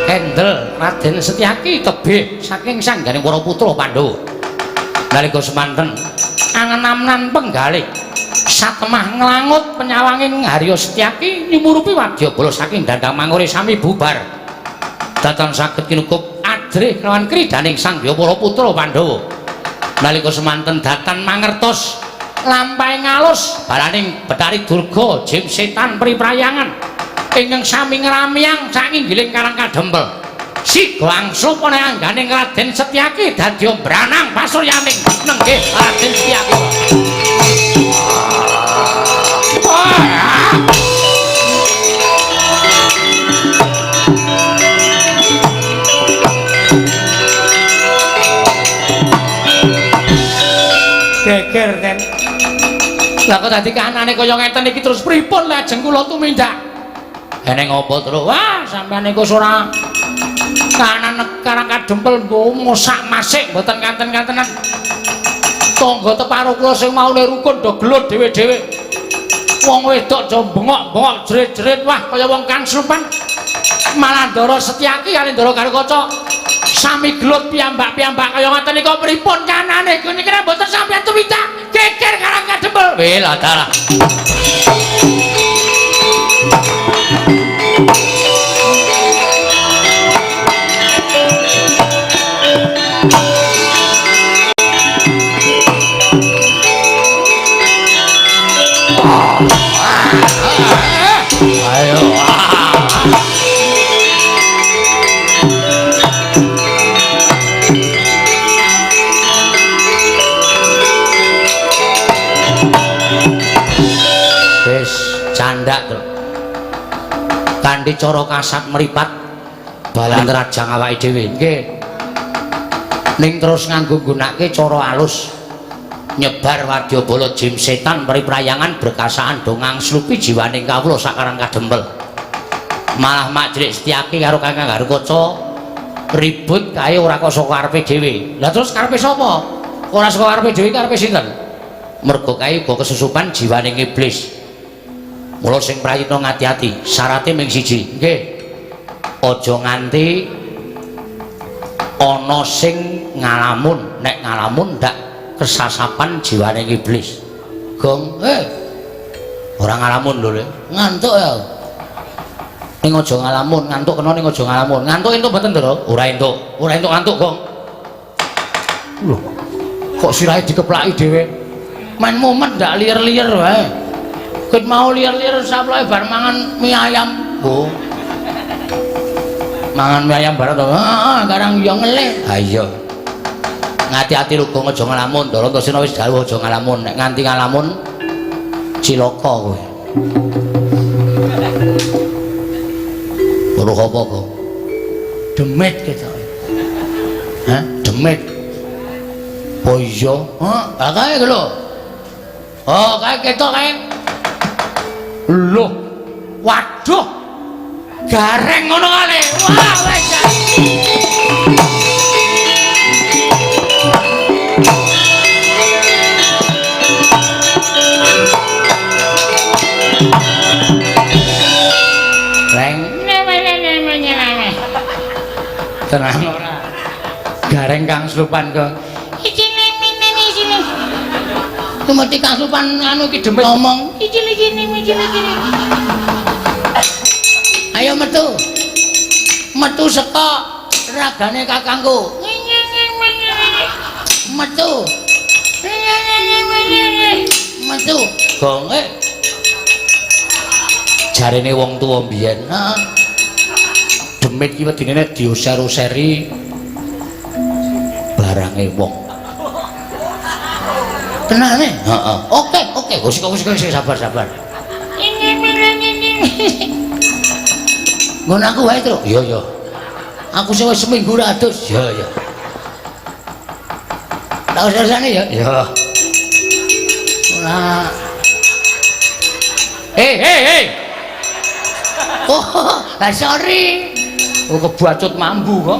Kendel Raden Setyaki tebih saking sangganing para putra Pandhawa. Nalika semanten angen-amnan penggalih satemah nglangut penyawanging Harya Setyaki nyumurupi wadyabala saking dandang mangure sami bubar. Datan saged kinukup adrih kelawan kridaning sangya para putra Pandhawa. Nalika semanten datan mangertos lampahe ngalus balaning Bathari Durga jim setan priprayangan ingkang sami ngramyang saking giling karang kadempel. Siga angsup ana angganing Raden Setyaki dadi branang pasuryaning nenggih Raden Setyaki. Geger ten. Lah kok dadi kahanane kaya ngeten iki terus pripun lajeng kula tumindak? Eneng apa terus? Wah, sampeyan niku ora kahanan karang kadempel nggo mosak masik mboten kanten-kantenan. Tangga teparo kula sing maune rukun do gelut dhewe-dhewe. Wong wedok do bengok-bengok jerit-jerit wah kaya wong kangsupan. Malah Ndara Setyaki kali Ndara Garukaca sami gelut piyambak-piyambak kaya ngoten niku pripun kanane niki mboten sampeyan tumindak geger karang kadempel. Weh lah dalah. Ayo. Wis Kanthi cara kasat mripat balan rajang awake dhewe. Nggih. Ning terus nganggo nggunakake cara alus nyebar wadyabala jim setan priprayangan berkasaan dongang slupi jiwaning kawula sakarang kadempel. Malah Mak Cilik Setyaki karo Kakang Garukaca ribut kae ora kok saka karepe dhewe. Lah terus karepe sapa? Ora saka karepe dhewe, karepe sinten? Mergo kae uga kesusupan jiwaning iblis. Mula sing prayitna ngati-ati, syarate ming siji. Nggih. Aja nganti ana sing ngalamun, nek ngalamun ndak kesasapan jiwaning iblis. Gong, ora ngalamun lho, Le. Ngantuk ya. Ning aja ngalamun, ngantuk kena ning aja ngalamun. Ngantuk entuk mboten, Ndara? Ora entuk. Ora entuk ngantuk, Gong. Lho, kok sirahe dikeplaki dhewe? Main momen ndak liar-liar wae. Ket mau liar-liar saploke bar mangan mie ayam. Oh. Mangan mie ayam bareng to. Heeh, karang yo ngelih. Ha iya. Ngati-ati lho, Gong, aja ngalamun. Ndara Antasena wis dawuh aja ngalamun. Nek nganti ngalamun cilaka kowe. Weruh apa, Gong? Demit ketoke. Hah? Demit. Oh iya. Heeh, lah kae lho. Oh, kae ketok kae. Loh. Waduh. Gareng ngono kale. Wah, wis. Reng. Tenang ora. Gareng kang slupan kok. Mesti kang slupan anu iki demit ngomong. Iki iki iki iki. Ayo metu. Metu saka ragane kakangku. Metu. Metu. Gong. Jarene wong tuwa mbiyen. Heeh. Demit ki wedine nek dioser-oseri barange wong. Tenane? Heeh. Oke, oke. Wis kok wis sabar-sabar. Nggon aku wae, Truk. Iya, iya. Aku sing wis seminggu ra adus. Iya, iya. Tak usah-usahane ya. Iya. Ora. Hei, hei, hei. Oh, lah sorry. Oh, kebacut mambu kok.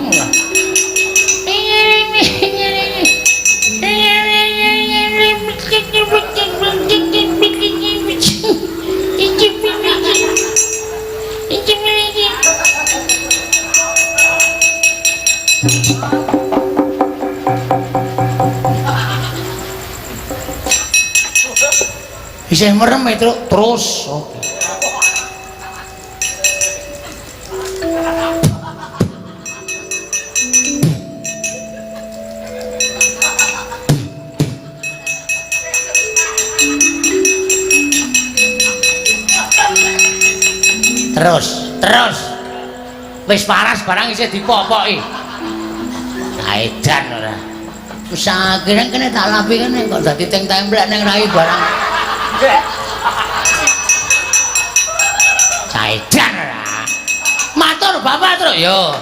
Isih merem ya, Truk. Terus. Oke. Terus, terus. Wis paras barang isih dipopoki. Edan ora. Wis akhirnya kene tak lapi kene kok dadi teng templek ning rai barang. Edan ora. Matur Bapak, Truk. Yo.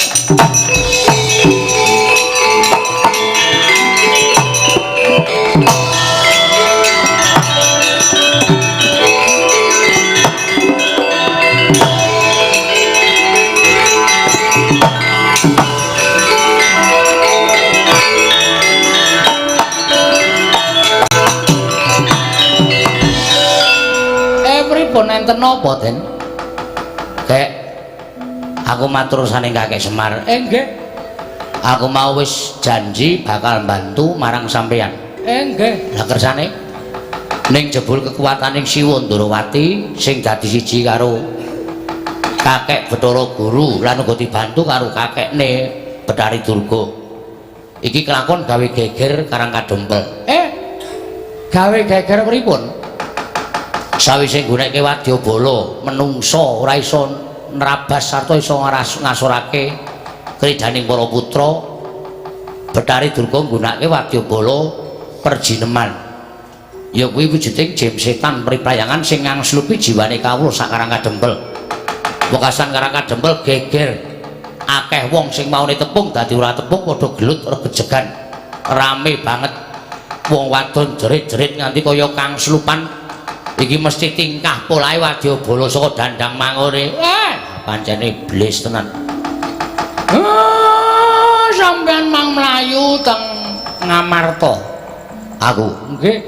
Pripun enten napa, Den? Kek, aku matur saning Kakek Semar. Nggih. Aku mau wis janji bakal bantu marang sampeyan. Nggih. Lah kersane ning jebul kekuataning Siwa Ndorowati sing dadi siji karo Kakek Bathara Guru lan uga dibantu karo kakekne Bathari Durga. Iki kelakon gawe geger Karang Kadempel. Gawe geger pripun? Sawise nggunakake wadyabala menungsa ora iso nrabas sarta iso ngasorake kridaning para putra, Bathari Durga nggunakake wadyabala perjineman. Ya kuwi wujuding jim setan priprayangan sing ngangslupi jiwane kawula sakarang kadempel. Wekasan Karang Kadempel geger. Akeh wong sing maune tepung dadi ora tepung padha gelut regejegan. Rame banget. Wong wadon jerit-jerit nganti kaya kang slupan. Iki mesti tingkah polahe wadyabala saka dandang mangure. Pancene iblis tenan. Sampeyan mang mlayu teng Ngamarta. Aku nggih.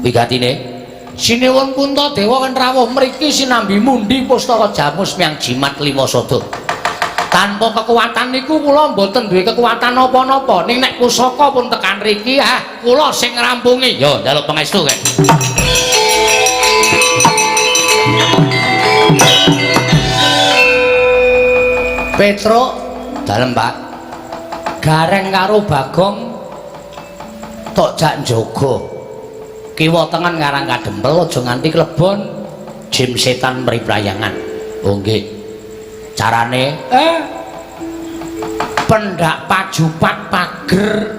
Wigatine Sinuwun Puntadewa kan rawuh mriki sinambi mundi pustaka jamus miang jimat lima sada. Tanpa kekuatan niku kula mboten duwe kekuatan napa-napa. Ning nek pusaka pun tekan riki, ah kula sing ngrampungi. Yo njaluk pangestu kek. Petruk dalem Pak. Gareng karo Bagong tok jak njaga. Kiwa tengen Karang Kadempel aja nganti klebon jim setan mriprayangan. Oh nggih. Carane pendak pajupat pager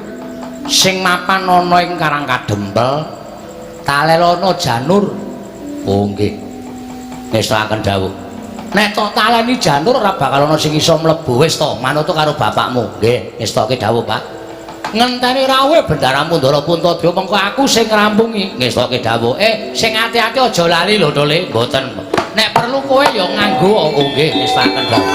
sing mapan ana ing Karang Kadempel talelono janur. Oh nggih. Ngestokaken dawuh. Nek tok taleni janur ora bakal ana sing iso mlebu. Wis to, manut karo bapakmu. Nggih, ngestoke dawuh, Pak. Ngenteni rawuh Bendara Ndara Puntadewa mengko aku sing ngrampungi. Ngestoke dawuh. Sing ati-ati aja lali lho, Tole. Mboten. Nek perlu kowe ya nganggo. Oh nggih, ngestokaken dawuh.